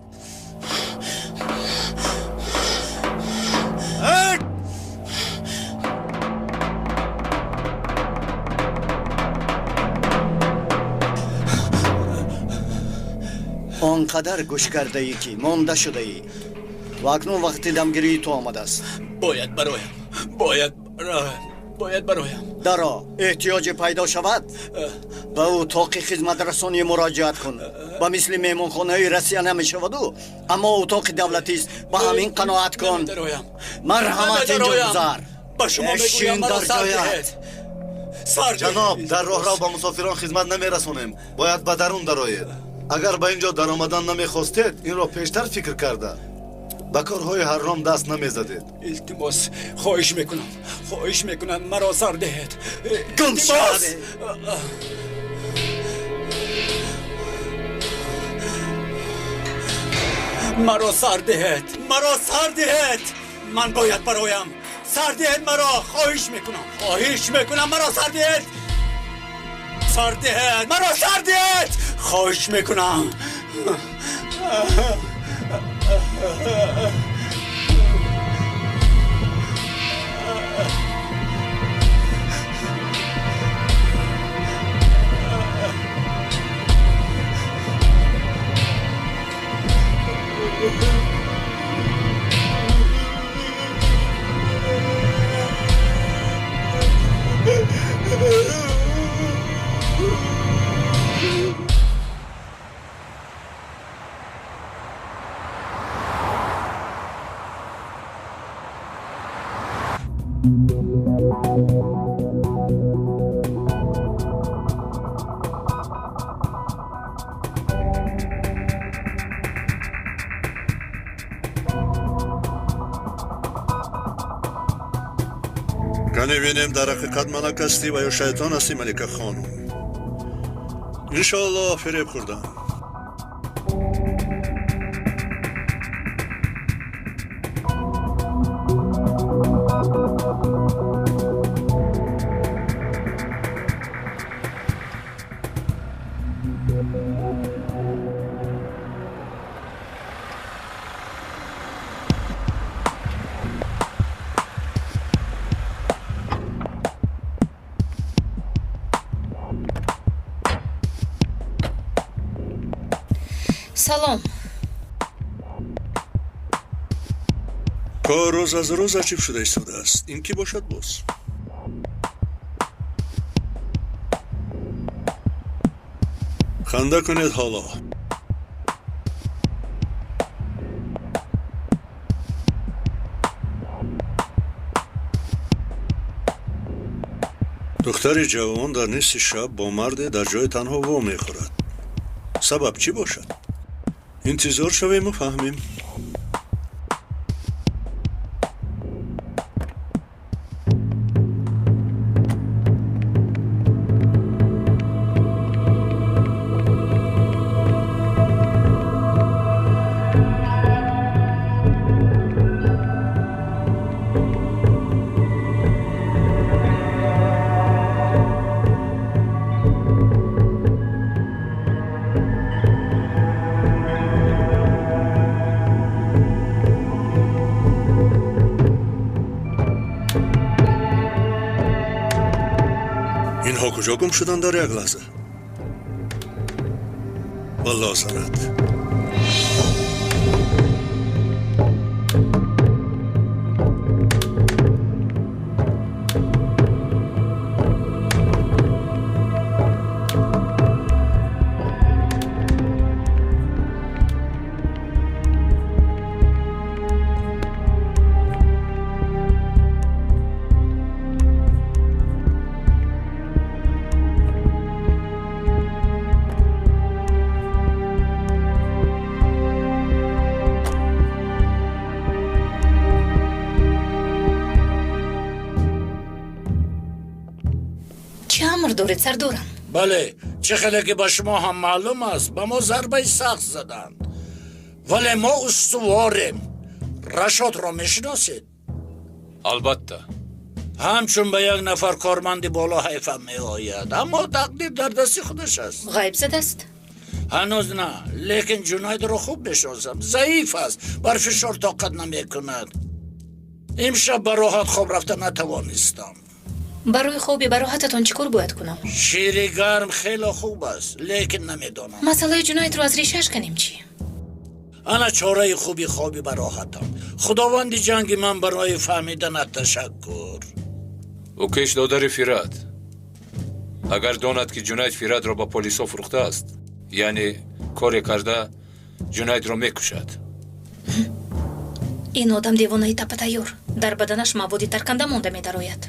[SPEAKER 16] Он қадар гӯш кардаӣ ки монда шудаӣ ва акнун вақти дамгирии ту омадааст.
[SPEAKER 2] Бояд бароям. Бояд бароям. Бояд бароям.
[SPEAKER 16] Даро, эҳтиёҷе пайдо шавад, ба утоқи хизматрасонӣ муроҷиат кун. Ба мисли меҳмонхонаи Россия намешаваду, аммо утоқи давлатист. Ба ҳамин қаноат кун. Марҳамат, инҷо гузар.
[SPEAKER 2] Ба шумо мегӯям, маро сар диҳед.
[SPEAKER 15] Ҷаноб, дар роҳрав ба мусофирон хизмат намерасонем. Бояд ба дарун дароед. Агар ба ин ҷо даромадан намехостед, инро пештар фикр карда ба корҳои ҳарром даст намезадед.
[SPEAKER 2] Илтимос, хоҳиш мекунам, хоҳиш мекунам, маро сар диҳед.
[SPEAKER 16] Гум шавед.
[SPEAKER 2] Маро сар диҳед, маро сар диҳед. Ман бояд бароям. Сар диҳед маро, хоҳиш мекунам, хоҳиш мекунам, маро сар диҳед. Сар диҳед, маро сар диҳед. Хоҳиш мекунам.
[SPEAKER 5] Кане бинем дар ҳақиқат малак ҳастӣ ва ё шайтон ҳастӣ, Малика хонум. Иншоаллоҳ фиреб хӯрдам.
[SPEAKER 11] Салом.
[SPEAKER 5] Кор рӯз аз рӯз аҷиб шуда истодааст. Ин кӣ бошад боз? Ханда кунед ҳоло. Духтари ҷавон дар нисфи шаб бо марде дар ҷои танҳо во мехӯрад. Сабаб чӣ бошад? Интизор шавему фаҳмем. Инҳо куҷо гум шуданд дар як лаҳза? Валло занад.
[SPEAKER 11] Доред сардорам?
[SPEAKER 8] Бале, чӣ хеле ки ба шумо ҳам маълум аст, ба мо зарбаи сахт заданд, вале мо устуворем. Рашодро мешиносед?
[SPEAKER 14] Албатта.
[SPEAKER 8] Ҳамчун ба як нафар корманди боло ҳайфам меояд, аммо тақдир дар дасти худаш аст.
[SPEAKER 11] Ғайб задааст?
[SPEAKER 8] Ҳанӯз на, лекин Ҷунайдро хуб мешиносам. Заиф аст, бар фишор тоқат намекунад. Имшаб ба роҳат хоб рафта натавонистам.
[SPEAKER 11] Барои хоби бароҳататон чӣ кор бояд кунам?
[SPEAKER 8] Шири гарм хеле хуб аст, лекин намедонам.
[SPEAKER 11] Масъалаи Ҷунайдро аз решааш канем чӣ?
[SPEAKER 8] Ана чораи хуби хоби бароҳатам. Худованди ҷанги ман барои фаҳмиданат ташаккур.
[SPEAKER 14] Ӯкеш додари Фират. Агар донад ки Ҷунайд Фиратро ба полисҳо фурӯхтааст, яъне коре карда Ҷунайдро мекушад.
[SPEAKER 11] Ин одам девонаи тапатайёр. Дар баданаш маводи тарканда монда медарояд.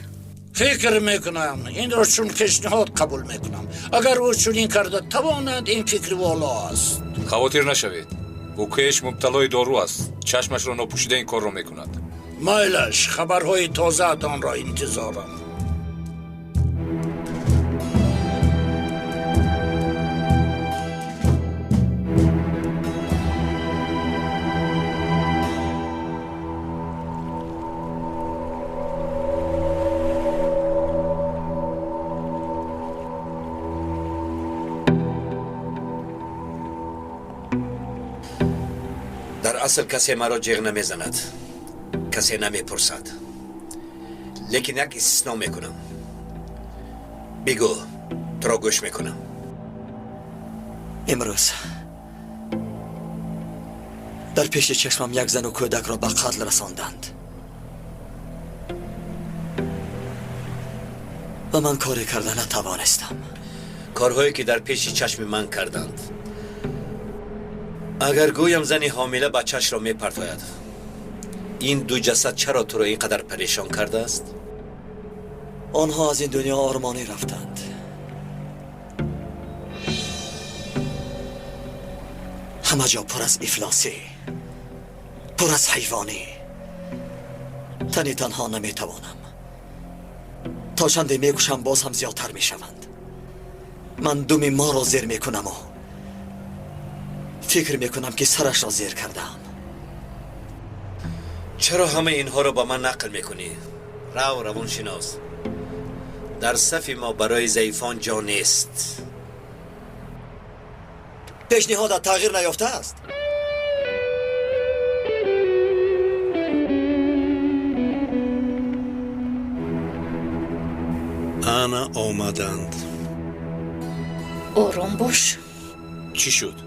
[SPEAKER 8] Фикр мекунам, инро чун пешниҳод қабул мекунам. Агар ӯ чунин карда тавонад, ин фикри воло аст.
[SPEAKER 14] Хавотир нашавед. Ӯкеш мубталои дору аст. Чашмашро нопӯшида ин корро мекунад.
[SPEAKER 8] Майлаш, хабарҳои тозаатонро интизорам.
[SPEAKER 10] Асл касе маро ҷеғ намезанад, касе намепурсад, лекин як истисно мекунам. Бигӯ, туро гӯш мекунам.
[SPEAKER 4] Имрӯз дар пеши чашмам як зану кӯдакро ба қатл расонданд ва ман коре карда натавонистам.
[SPEAKER 10] Корҳое ки дар пеши чашми ман карданд, агар гӯям зани ҳомила бачаашро мепартояд, ин ду ҷасад чаро туро ин қадар парешон кардааст?
[SPEAKER 4] Онҳо аз ин дунё ормонӣ рафтанд. Ҳама ҷо пур аз ифлосӣ, пур аз ҳайвонӣ. Тани танҳо наметавонам. То чанде мекушам, боз ҳам зиёдтар мешаванд. Ман думи моро зер мекунаму фикр мекунам ки сарашро зер кардаам.
[SPEAKER 10] Чаро ҳамаи инҳоро ба ман нақл мекунӣ? Рав, равоншинос. Дар сафи мо барои заифон ҷо нест.
[SPEAKER 4] Пешниҳодат тағйир наёфтааст?
[SPEAKER 5] Ана омаданд.
[SPEAKER 11] Ором бош.
[SPEAKER 14] Чӣ шуд?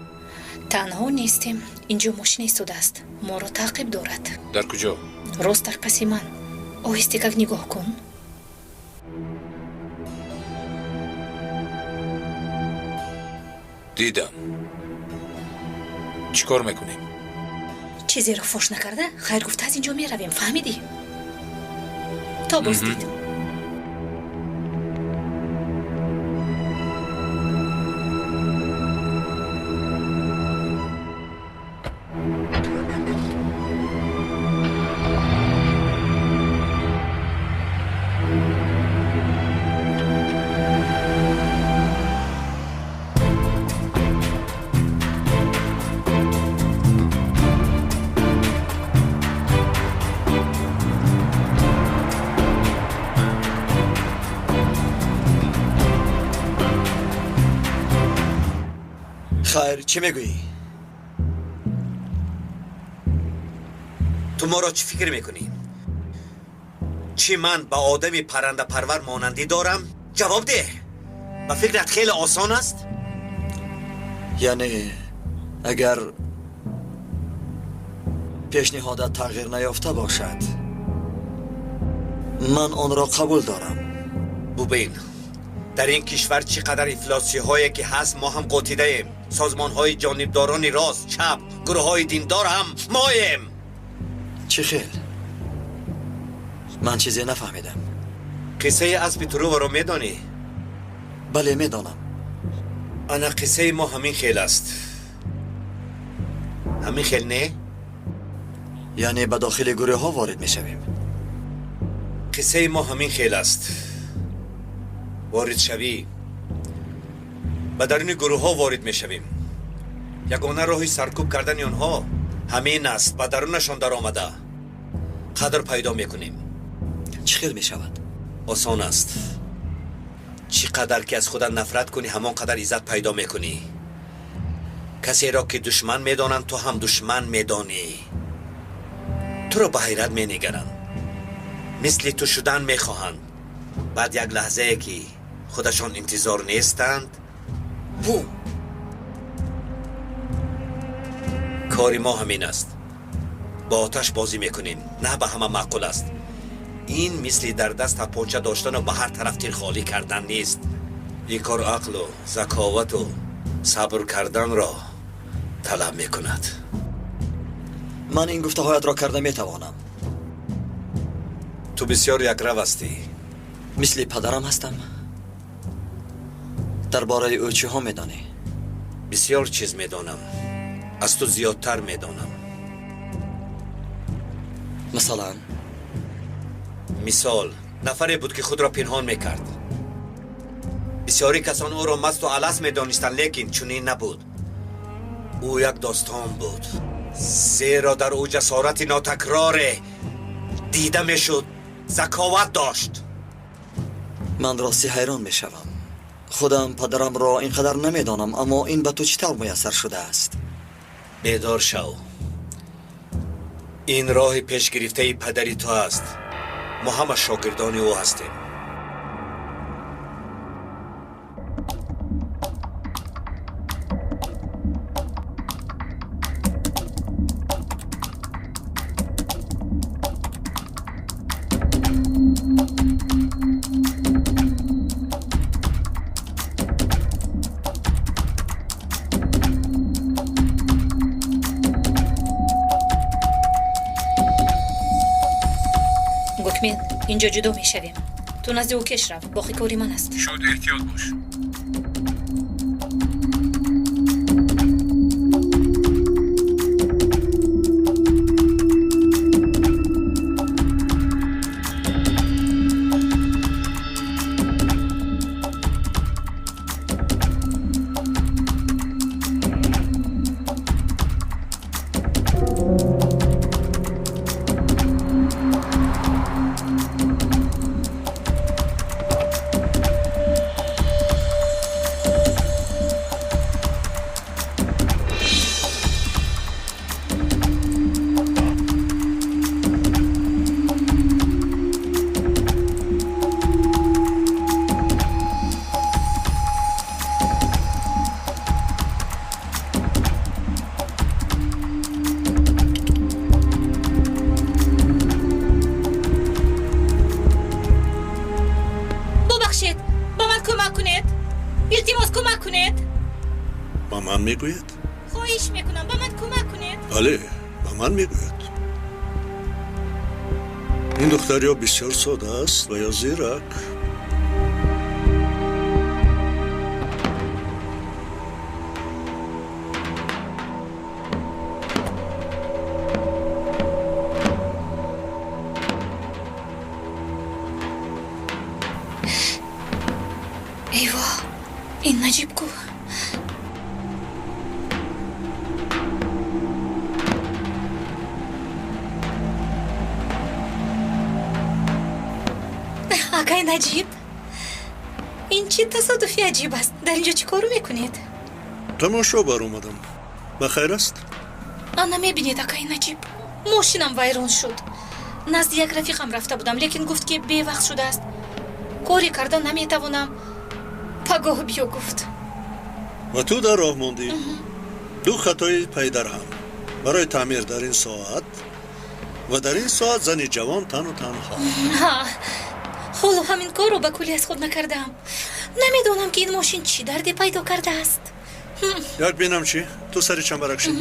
[SPEAKER 11] Танҳо нестем. Инҷо мошина истодааст. Моро таъқиб дорад.
[SPEAKER 14] Дар куҷо?
[SPEAKER 11] Рост дар паси ман. Оҳисте как нигоҳ кун.
[SPEAKER 14] Дидам. Чӣ кор мекунем?
[SPEAKER 11] Чизеро фош накарда, хайр гуфта аз инҷо меравем, фаҳмидӣ? То боздид.
[SPEAKER 4] Хайр, чӣ мегӯӣ?
[SPEAKER 10] Ту моро чӣ фикр мекунӣ? Чӣ ман ба одами паррандапарвар монандӣ дорам? Ҷавоб деҳ. Ба фикрат хеле осон аст?
[SPEAKER 4] Яъне агар пешниҳодат тағйир наёфта бошад, ман онро қабул дорам.
[SPEAKER 10] Бубин, дар ин кишвар чӣ қадар ифлосиҳое ки ҳаст, мо ҳам қотидаем. Созмонҳои ҷонибдорони рост, чап, гурӯҳҳои диндор ҳам моем.
[SPEAKER 4] Чӣ хел? Ман чизе нафаҳмидам.
[SPEAKER 10] Қиссаи аспи Труваро медонӣ?
[SPEAKER 4] Бале, медонам.
[SPEAKER 10] Ана қиссаи мо ҳамин хел аст. Ҳамин хел не?
[SPEAKER 4] Яъне ба дохили гурӯҳҳо ворид мешавем.
[SPEAKER 10] Қиссаи мо ҳамин хел аст. Воридшавӣ ба даруни гурӯҳҳо ворид мешавем. Ягона роҳи саркӯб кардани онҳо ҳамин аст. Ба дарунашон даромада қадр пайдо мекунем.
[SPEAKER 4] Чӣ хел мешавад?
[SPEAKER 10] Осон аст. Чӣ қадар ки аз худат нафрат кунӣ, ҳамон қадар иззат пайдо мекунӣ. Касеро ки душман медонанд, ту ҳам душман медонӣ. Туро ба ҳайрат менигаранд, мисли ту шудан мехоҳанд. Баъд як лаҳзае ки худашон интизор нестанд, бум! Кори мо ҳамин аст. Бо оташ бозӣ мекунем. На ба ҳама маъқул аст. Ин мисли дар даст тапонча доштану ба ҳар тараф тир холӣ кардан нест. Ин кор ақлу заковату сабр карданро талаб мекунад.
[SPEAKER 4] Ман ин гуфтаҳоятро карда метавонам.
[SPEAKER 10] Ту бисёр якрав ҳастӣ.
[SPEAKER 4] Мисли падарам ҳастам. Дар бораи ӯ чиҳо медонӣ?
[SPEAKER 10] Бисёр чиз медонам. Аз ту зиёдтар медонам.
[SPEAKER 4] Масалан?
[SPEAKER 10] Мисол, нафаре буд ки худро пинҳон мекард. Бисёри касон ӯро масту алас медонистанд, лекин чунин набуд. Ӯ як достон буд, зеро дар ӯ ҷасорати нотакроре дида мешуд, заковат дошт.
[SPEAKER 4] Ман рости ҳайрон мешавам. Худам падарамро ин қадар намедонам, аммо ин ба ту чӣ тавр муяссар шудааст?
[SPEAKER 10] Бедор шав. Ин роҳи пешгирифтаи падари ту аст. Мо ҳама шогирдони ӯ ҳастем.
[SPEAKER 11] Гукмен, инҷо ҷудо мешавем. Ту назди ӯ кеш рав, боқӣ кори ман аст.
[SPEAKER 14] Шуд, эҳтиёт бош.
[SPEAKER 11] Кӯмак кунед.
[SPEAKER 5] Ба ман мегӯяд?
[SPEAKER 11] Хоҳиш мекунам, ба ман кӯмак кунед.
[SPEAKER 5] Бале, ба ман мегӯяд. Ин духтар ё бисёр сода аст ва ё зирак.
[SPEAKER 11] Эйво, ин Наҷиб ку. Акай Наҷиб, ин чӣ тасодуфи аҷиб аст? Дар инҷо чӣ кор мекунед?
[SPEAKER 5] Тамошо баромадам. Ба хайр аст?
[SPEAKER 11] Ана мебинед, акай Наҷиб, мошинам вайрон шуд. Назди як рафиқам рафта будам, лекин гуфт, ки бевақт шудааст. Коре карда наметавонам. Пагоҳ биё гуфт.
[SPEAKER 5] Ва ту дар роҳ мондӣ. Ду хатои пайдарҳам. Барои таъмир дар ин соат ва дар ин соат зани ҷавон тану танҳо.
[SPEAKER 11] Ҳа, ҳоло ҳамин корро ба куллӣ аз худ накардаам. Намедонам, ки ин мошин чӣ дарде пайдо кардааст.
[SPEAKER 5] Як бинам чӣ? Ту сари чамбарак шӣ.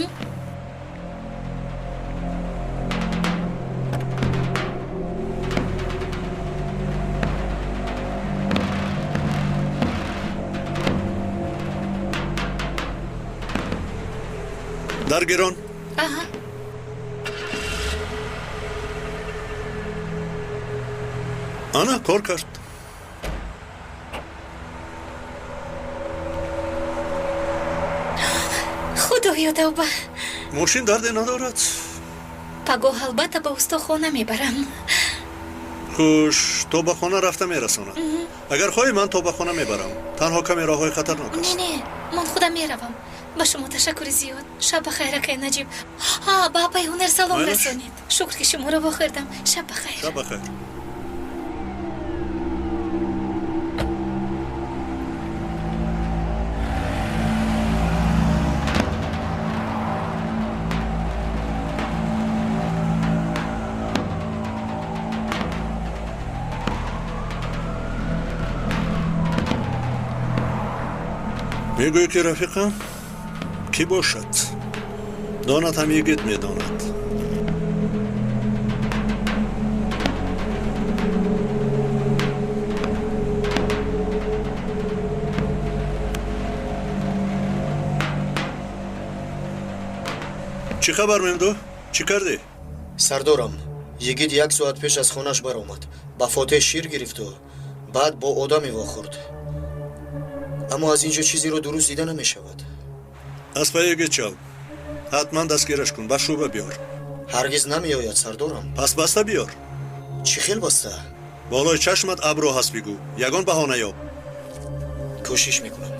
[SPEAKER 5] Даргирон.
[SPEAKER 11] Аҳа.
[SPEAKER 5] Ана кор кард.
[SPEAKER 11] Худоё, тавба.
[SPEAKER 5] Мошин дарде надорад.
[SPEAKER 11] Пагоҳ албатта ба устохона мебарам.
[SPEAKER 5] Хуш, то ба хона рафта мерасонад. Агар хоҳӣ, ман то ба хона мебарам. Танҳо каме роҳҳои хатарнок аст.
[SPEAKER 11] Не, не, ман худам меравам. Ба шумо ташаккури зиёд. Шаб ба хайр, акай Наҷиб. Ҳа, ба апаи Ҳунар салом расонед. Шукр, ки шуморо вохӯрдам. Шаб ба хайр.
[SPEAKER 5] Шаб ба хайр. Мегӯӣ, ки рафиқам кӣ бошад? Донад ҳам йигит медонад. Чӣ хабар, Мемду? Чӣ кардӣ?
[SPEAKER 1] Сардорам, йигит як соат пеш аз хонаш баромад. Ба фотеҳ шир гирифту баъд бо одаме вохӯрд. Аммо аз ин ҷо чизеро дуруст дида намешавад.
[SPEAKER 5] Аз паи йигит шав. Ҳатман дастгираш кун, ба шӯъба биёр.
[SPEAKER 1] Ҳаргиз намеояд, сардорам.
[SPEAKER 5] Пас баста биёр.
[SPEAKER 1] Чӣ хел баста?
[SPEAKER 5] Болои чашмат абрӯ ҳаст, бигӯ. Ягон баҳона ёб.
[SPEAKER 1] Кӯшиш мекунам.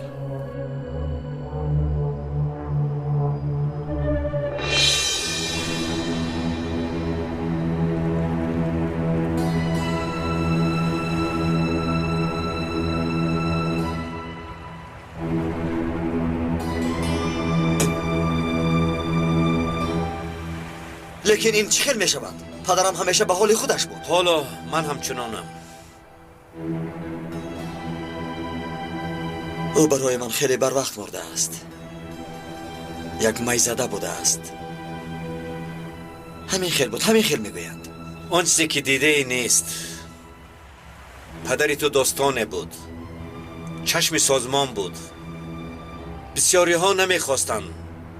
[SPEAKER 4] Лекин ин чӣ хел мешавад? Падарам ҳамеша ба ҳоли худаш буд.
[SPEAKER 10] Ҳоло ман ҳамчунонам.
[SPEAKER 4] Ӯ барои ман хеле барвақт мурдааст. Як майзада будааст. Ҳамин хел буд, ҳамин хел мегӯянд.
[SPEAKER 10] Он чизе ки дидаи нест. Падари ту достоне буд. Чашми созмон буд. Бисёриҳо намехостанд.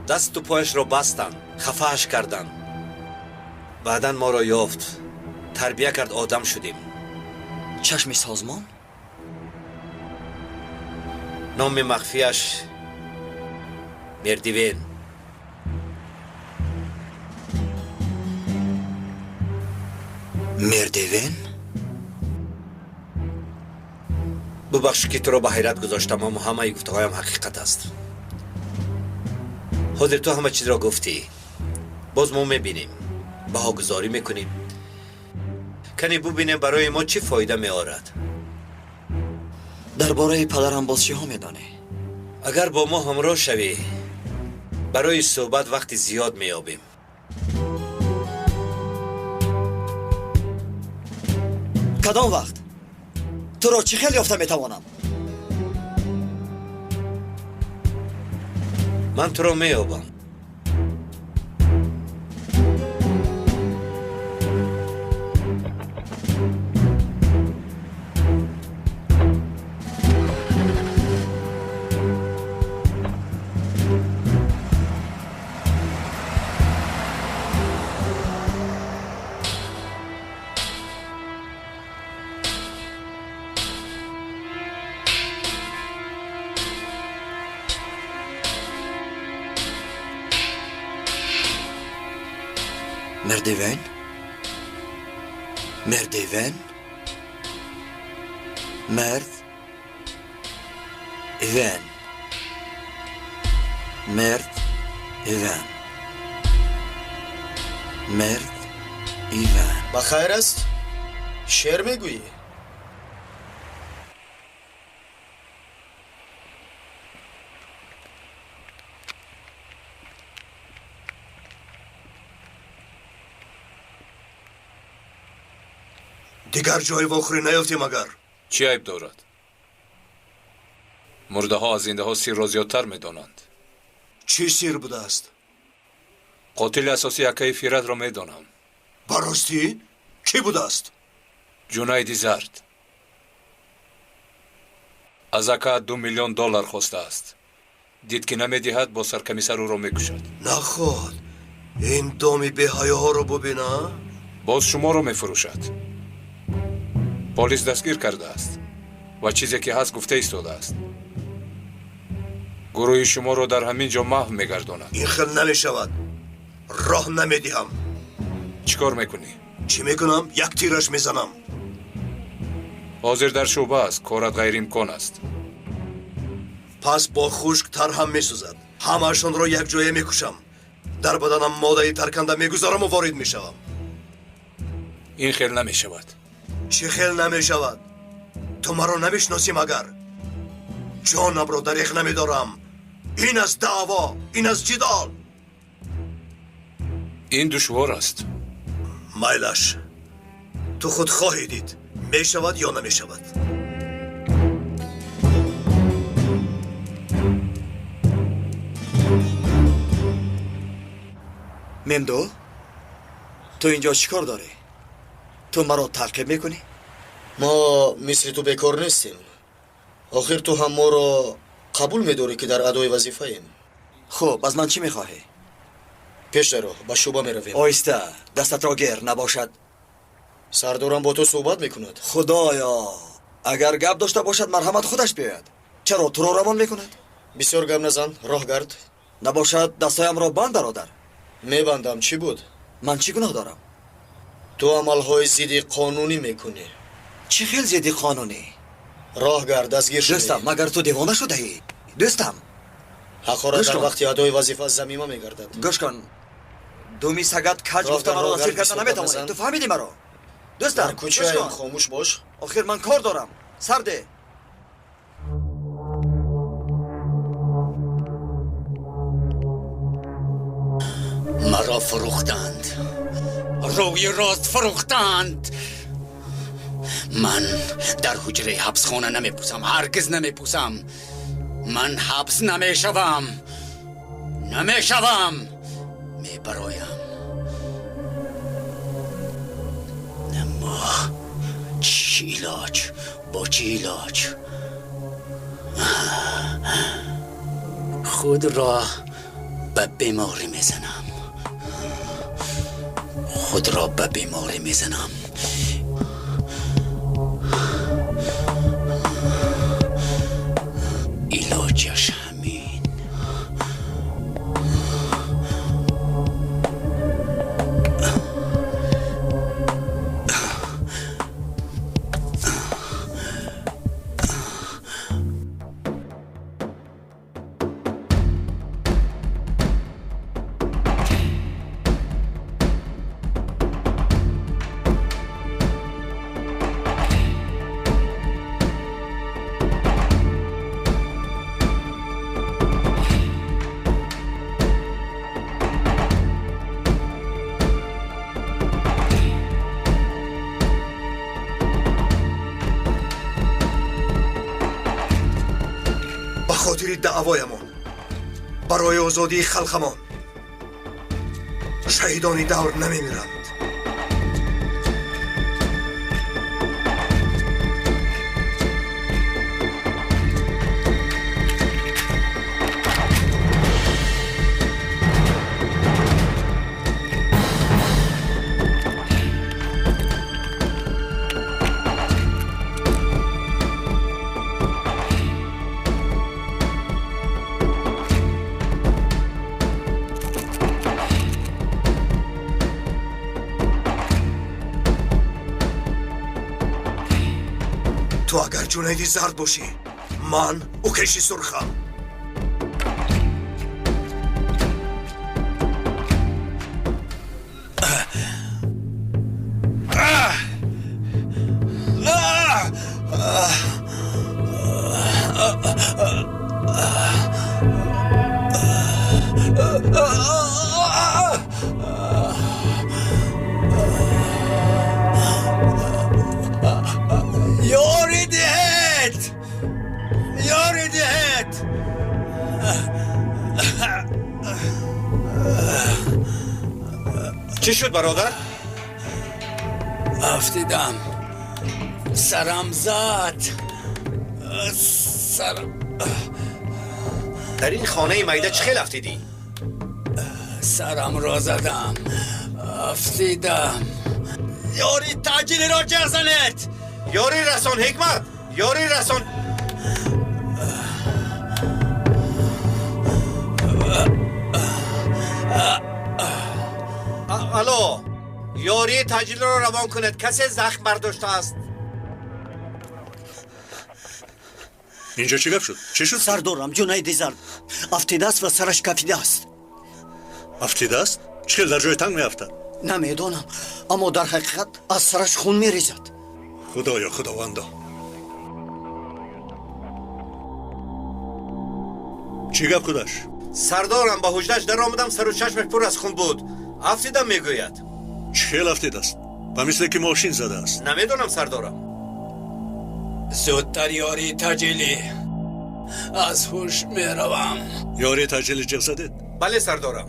[SPEAKER 10] Дасту пояшро бастанд, хафааш карданд. Баъдан моро ёфт, тарбия кард, одам шудем.
[SPEAKER 4] Чашми созмон?
[SPEAKER 10] Номи махфияш Мердивен.
[SPEAKER 4] Мердивен?
[SPEAKER 10] Бубахш, ки туро ба ҳайрат гузоштам, аммо ҳамаи гуфтаҳоям ҳақиқат аст. Ҳозир ту ҳама чизро гуфтӣ. Боз мо мебинем, баҳогузорӣ мекунем. Кане бубинем, барои мо чӣ фоида меорад.
[SPEAKER 4] Дар бораи падарам боз чиҳо медонӣ?
[SPEAKER 10] Агар бо мо ҳамроҳ шавӣ, барои суҳбат вақти зиёд меёбем.
[SPEAKER 4] Кадом вақт? Туро чӣ хел ёфта метавонам?
[SPEAKER 10] Ман туро меёбам.
[SPEAKER 4] Merdiven? Merdiven? Merd? Ивен. Мерд? Ивен. Мерд? Ивен.
[SPEAKER 1] Ба хайр аст? Шеър мегӯӣ?
[SPEAKER 12] Дигар ҷои вохӯрӣ наёфтем агар.
[SPEAKER 14] Чӣ айб дорад? Мурдаҳо аз зиндаҳо сирро зиёдтар медонанд.
[SPEAKER 12] Чӣ сир будааст?
[SPEAKER 14] Қотили асосии акаи Фиратро медонам.
[SPEAKER 12] Ба ростӣ? Кӣ будааст?
[SPEAKER 14] Ҷунайди Зард. Аз ака 2 миллион доллар хостааст. Дид ки намедиҳад, бо саркамисар ӯро мекушад.
[SPEAKER 12] Наход, ин доми беҳаёҳоро бубина?
[SPEAKER 14] Боз шуморо мефурӯшад. Полис дастгир кардааст ва чизе ки ҳаст гуфта истодааст. Гурӯҳи шуморо дар ҳамин ҷо маҳв мегардонад.
[SPEAKER 12] Ин хел намешавад. Роҳ намедиҳам.
[SPEAKER 14] Чӣ кор мекунӣ?
[SPEAKER 12] Чӣ мекунам? Як тираш мезанам.
[SPEAKER 14] Ҳозир дар шӯъба аст, корат ғайриимкон аст.
[SPEAKER 12] Пас бо хушк тар ҳам месӯзад. Ҳамаашонро якҷоя мекушам. Дар баданам моддаи тарканда мегузораму ворид мешавам.
[SPEAKER 14] Ин хел намешавад.
[SPEAKER 12] Чӣ хел намешавад? Ту маро намешиносӣ магар? Ҷонамро дареғ намедорам. Ин аст даъво, ин аст ҷидол.
[SPEAKER 14] Ин душвор аст.
[SPEAKER 12] Майлаш, ту худ хоҳӣ дид, мешавад ё намешавад.
[SPEAKER 4] Мемдо, ту инҷо чӣ кор дорӣ? Ту маро таъқиб мекунӣ?
[SPEAKER 1] Мо мисли ту бекор нестем. Охир ту ҳам моро қабул медорӣ, ки дар адои вазифаем.
[SPEAKER 4] Хуб, аз ман чӣ мехоҳӣ?
[SPEAKER 1] Пеш даро, ба шӯъба меравем.
[SPEAKER 4] Оҳиста, дастатро гер набошад.
[SPEAKER 1] Сардорам бо ту суҳбат мекунад.
[SPEAKER 4] Худоё, агар гап дошта бошад, марҳамат худаш биёяд. Чаро туро равон мекунад?
[SPEAKER 1] Бисёр гап назан, роҳ гард.
[SPEAKER 4] Набошад, дастҳоямро банд, бародар.
[SPEAKER 1] Мебандам, чӣ буд?
[SPEAKER 4] Ман чӣ гуноҳ дорам?
[SPEAKER 1] Ту амалҳои зидди қонунӣ мекунӣ.
[SPEAKER 4] Чӣ хел зидди қонунӣ?
[SPEAKER 1] Роҳ гард, дастгир шудӣ.
[SPEAKER 4] Дӯстам, магар ту девона шудаӣ? Дӯстам,
[SPEAKER 1] ҳақорат дар вақти адои вазифа замима мегардад.
[SPEAKER 4] Гӯш кун, думи сагат каҷ гуфта маро дастгир карда наметавонӣ. Ту фаҳмидӣ маро? Дӯстам,
[SPEAKER 1] дар кӯчаем, хомӯш бош.
[SPEAKER 4] Охир ман кор дорам. Сарде.
[SPEAKER 2] Маро фурӯхтанд. Рӯи рост фурӯхтанд. Ман дар ҳуҷраи ҳабсхона намепӯсам, ҳаргиз намепӯсам. Ман ҳабс намешавам. Намешавам. Мебароям. Аммо чӣ илоҷ? Бо чӣ илоҷ? Худро ба беморӣ мезанам. Худро ба беморӣ мезанам. Илоҷаш ҳамин.
[SPEAKER 12] Ба хотири даъвоямон Барои озодии халқамон шаҳидони давр намемиранд. Ту агар Ҷунайди зард бошӣ, ман Укеши сурхам.
[SPEAKER 10] Чӣ шуд, бародар?
[SPEAKER 2] Афтидам, сарам зад, сарам.
[SPEAKER 10] Дар ин хонаи майда чӣ хел афтидӣ?
[SPEAKER 2] Сарамро задам, афтидам.
[SPEAKER 10] Ёри таъҷилиро ҷеғ занед! Ёри расон, Ҳикмат, ёри расон. Алло, ёрии таъҷилиро равон кунед, касе захм бардоштааст.
[SPEAKER 5] Инҷо чӣ гап шуд? Чӣ шуд?
[SPEAKER 16] Сардорам, Ҷунайди зард афтидааст ва сараш кафидааст.
[SPEAKER 5] Афтидааст? Чӣ хел дар ҷои танг меафтад?
[SPEAKER 16] Намедонам, аммо дар ҳақиқат аз сараш хун мерезад.
[SPEAKER 5] Худоё, худовандо, чӣ гап худаш?
[SPEAKER 10] Сардорам, ба ҳуҷраш даромадам, сару чашмаш пур аз хун буд. Афтидам, мегӯяд.
[SPEAKER 5] Чӣ хел афтидааст? Ба мисле ки мошин задааст.
[SPEAKER 10] Намедонам, сардорам.
[SPEAKER 2] Зудтар ёрии таъҷилӣ, аз ҳуш меравам.
[SPEAKER 5] Ёрии таъҷилӣ ҷеғ задед?
[SPEAKER 10] Бале, сардорам.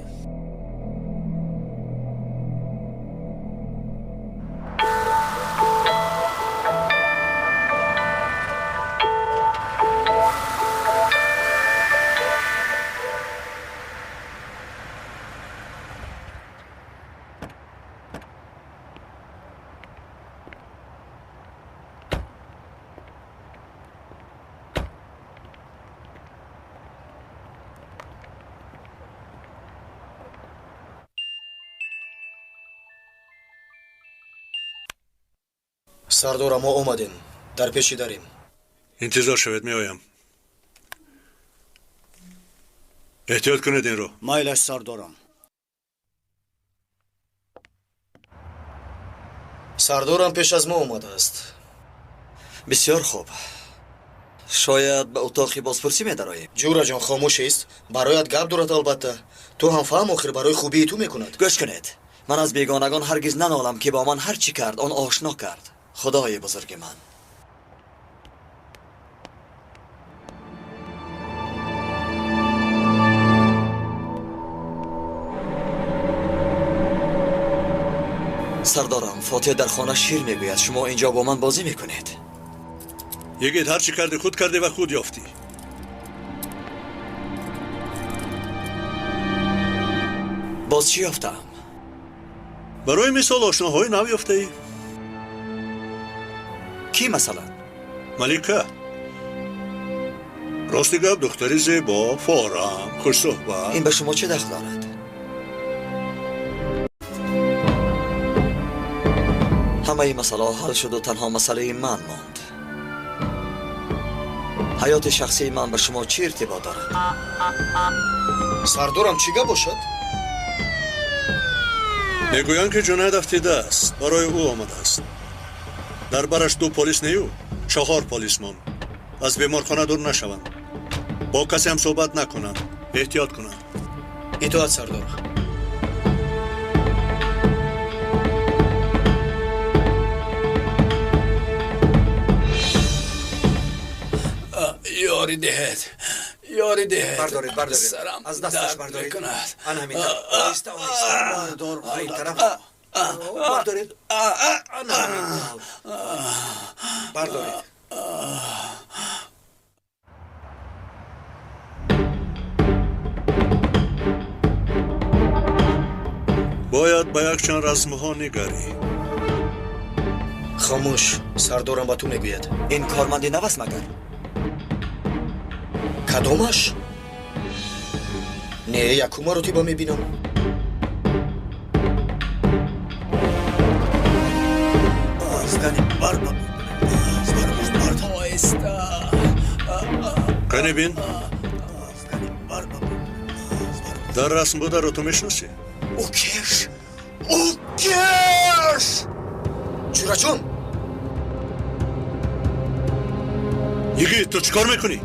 [SPEAKER 1] Сардора, мо омадем, дар пеши дарем.
[SPEAKER 5] Интизор шавед, меоям. Эҳтиёт кунед инро.
[SPEAKER 16] Майлаш, сардорам.
[SPEAKER 1] Сардорам пеш аз мо омадааст.
[SPEAKER 4] Бисёр хуб. Шояд ба утоқи бозпурсӣ медароем.
[SPEAKER 1] Ҷураҷон, хомӯшист, бароят гап дорад албатта. Ту ҳам фаҳм, охир барои хубии ту мекунад.
[SPEAKER 4] Гӯш кунед, ман аз бегонагон ҳаргиз нанолам, ки бо ман ҳар чӣ кард, он ошно кард. Худои бузурги ман. Сардорам, Фотиҳ дар хона шир мегӯяд. Шумо инҷо бо ман бозӣ мекунед.
[SPEAKER 5] Йигит, ҳар чӣ кардӣ, худ кардӣ ва худ ёфтӣ.
[SPEAKER 4] Боз чӣ ёфтаам?
[SPEAKER 5] Барои мисол, ошноҳои нав ёфтаӣ.
[SPEAKER 4] Кӣ масалан?
[SPEAKER 5] Малика. Рости гап, духтари зебо, форам, хушсӯҳбат.
[SPEAKER 4] Ин ба шумо чӣ дахл дорад? Ҳамаи масъалаҳо ҳал шуду танҳо масъалаи ман монд. Ҳаёти шахсии ман ба шумо чӣ иртибот дорад?
[SPEAKER 1] Сардорам, чӣ гап бошад?
[SPEAKER 5] Мегӯянд, ки Ҷунайд афтидааст, барои ӯ омадааст. Дар бараш 2 полис нею, 4 полисмон. Аз беморхона дур нашаванд, бо касе ҳам суҳбат накунанд, эҳтиёт кунанд.
[SPEAKER 1] Итоат, сардор.
[SPEAKER 2] Ёрӣ диҳед, Ёрӣ диҳед.
[SPEAKER 10] Бардоред, бардоред.
[SPEAKER 2] Сарам
[SPEAKER 10] Аз дасташ
[SPEAKER 2] дард
[SPEAKER 10] бардоред.
[SPEAKER 2] мекунад.
[SPEAKER 10] Ана ҳамин тараф. Оҳиста, оҳиста. Бардор, ба ин тараф. Бардоред. Ана ҳамин тавр. Бардоред.
[SPEAKER 5] Бояд ба якчанд расмҳо нигарӣ.
[SPEAKER 1] Хомӯш, сардорам ба ту мегӯяд.
[SPEAKER 4] Ин корманди нав аст магар?
[SPEAKER 1] Кадомаш? Не, якум маротиба мебинам.
[SPEAKER 2] Оҳиста.
[SPEAKER 5] Кане бин, дар расм бударо ту мешиносӣ?
[SPEAKER 1] Укеш, укеш! Ҷураҷон!
[SPEAKER 5] Йигит, ту чӣ кор мекунӣ?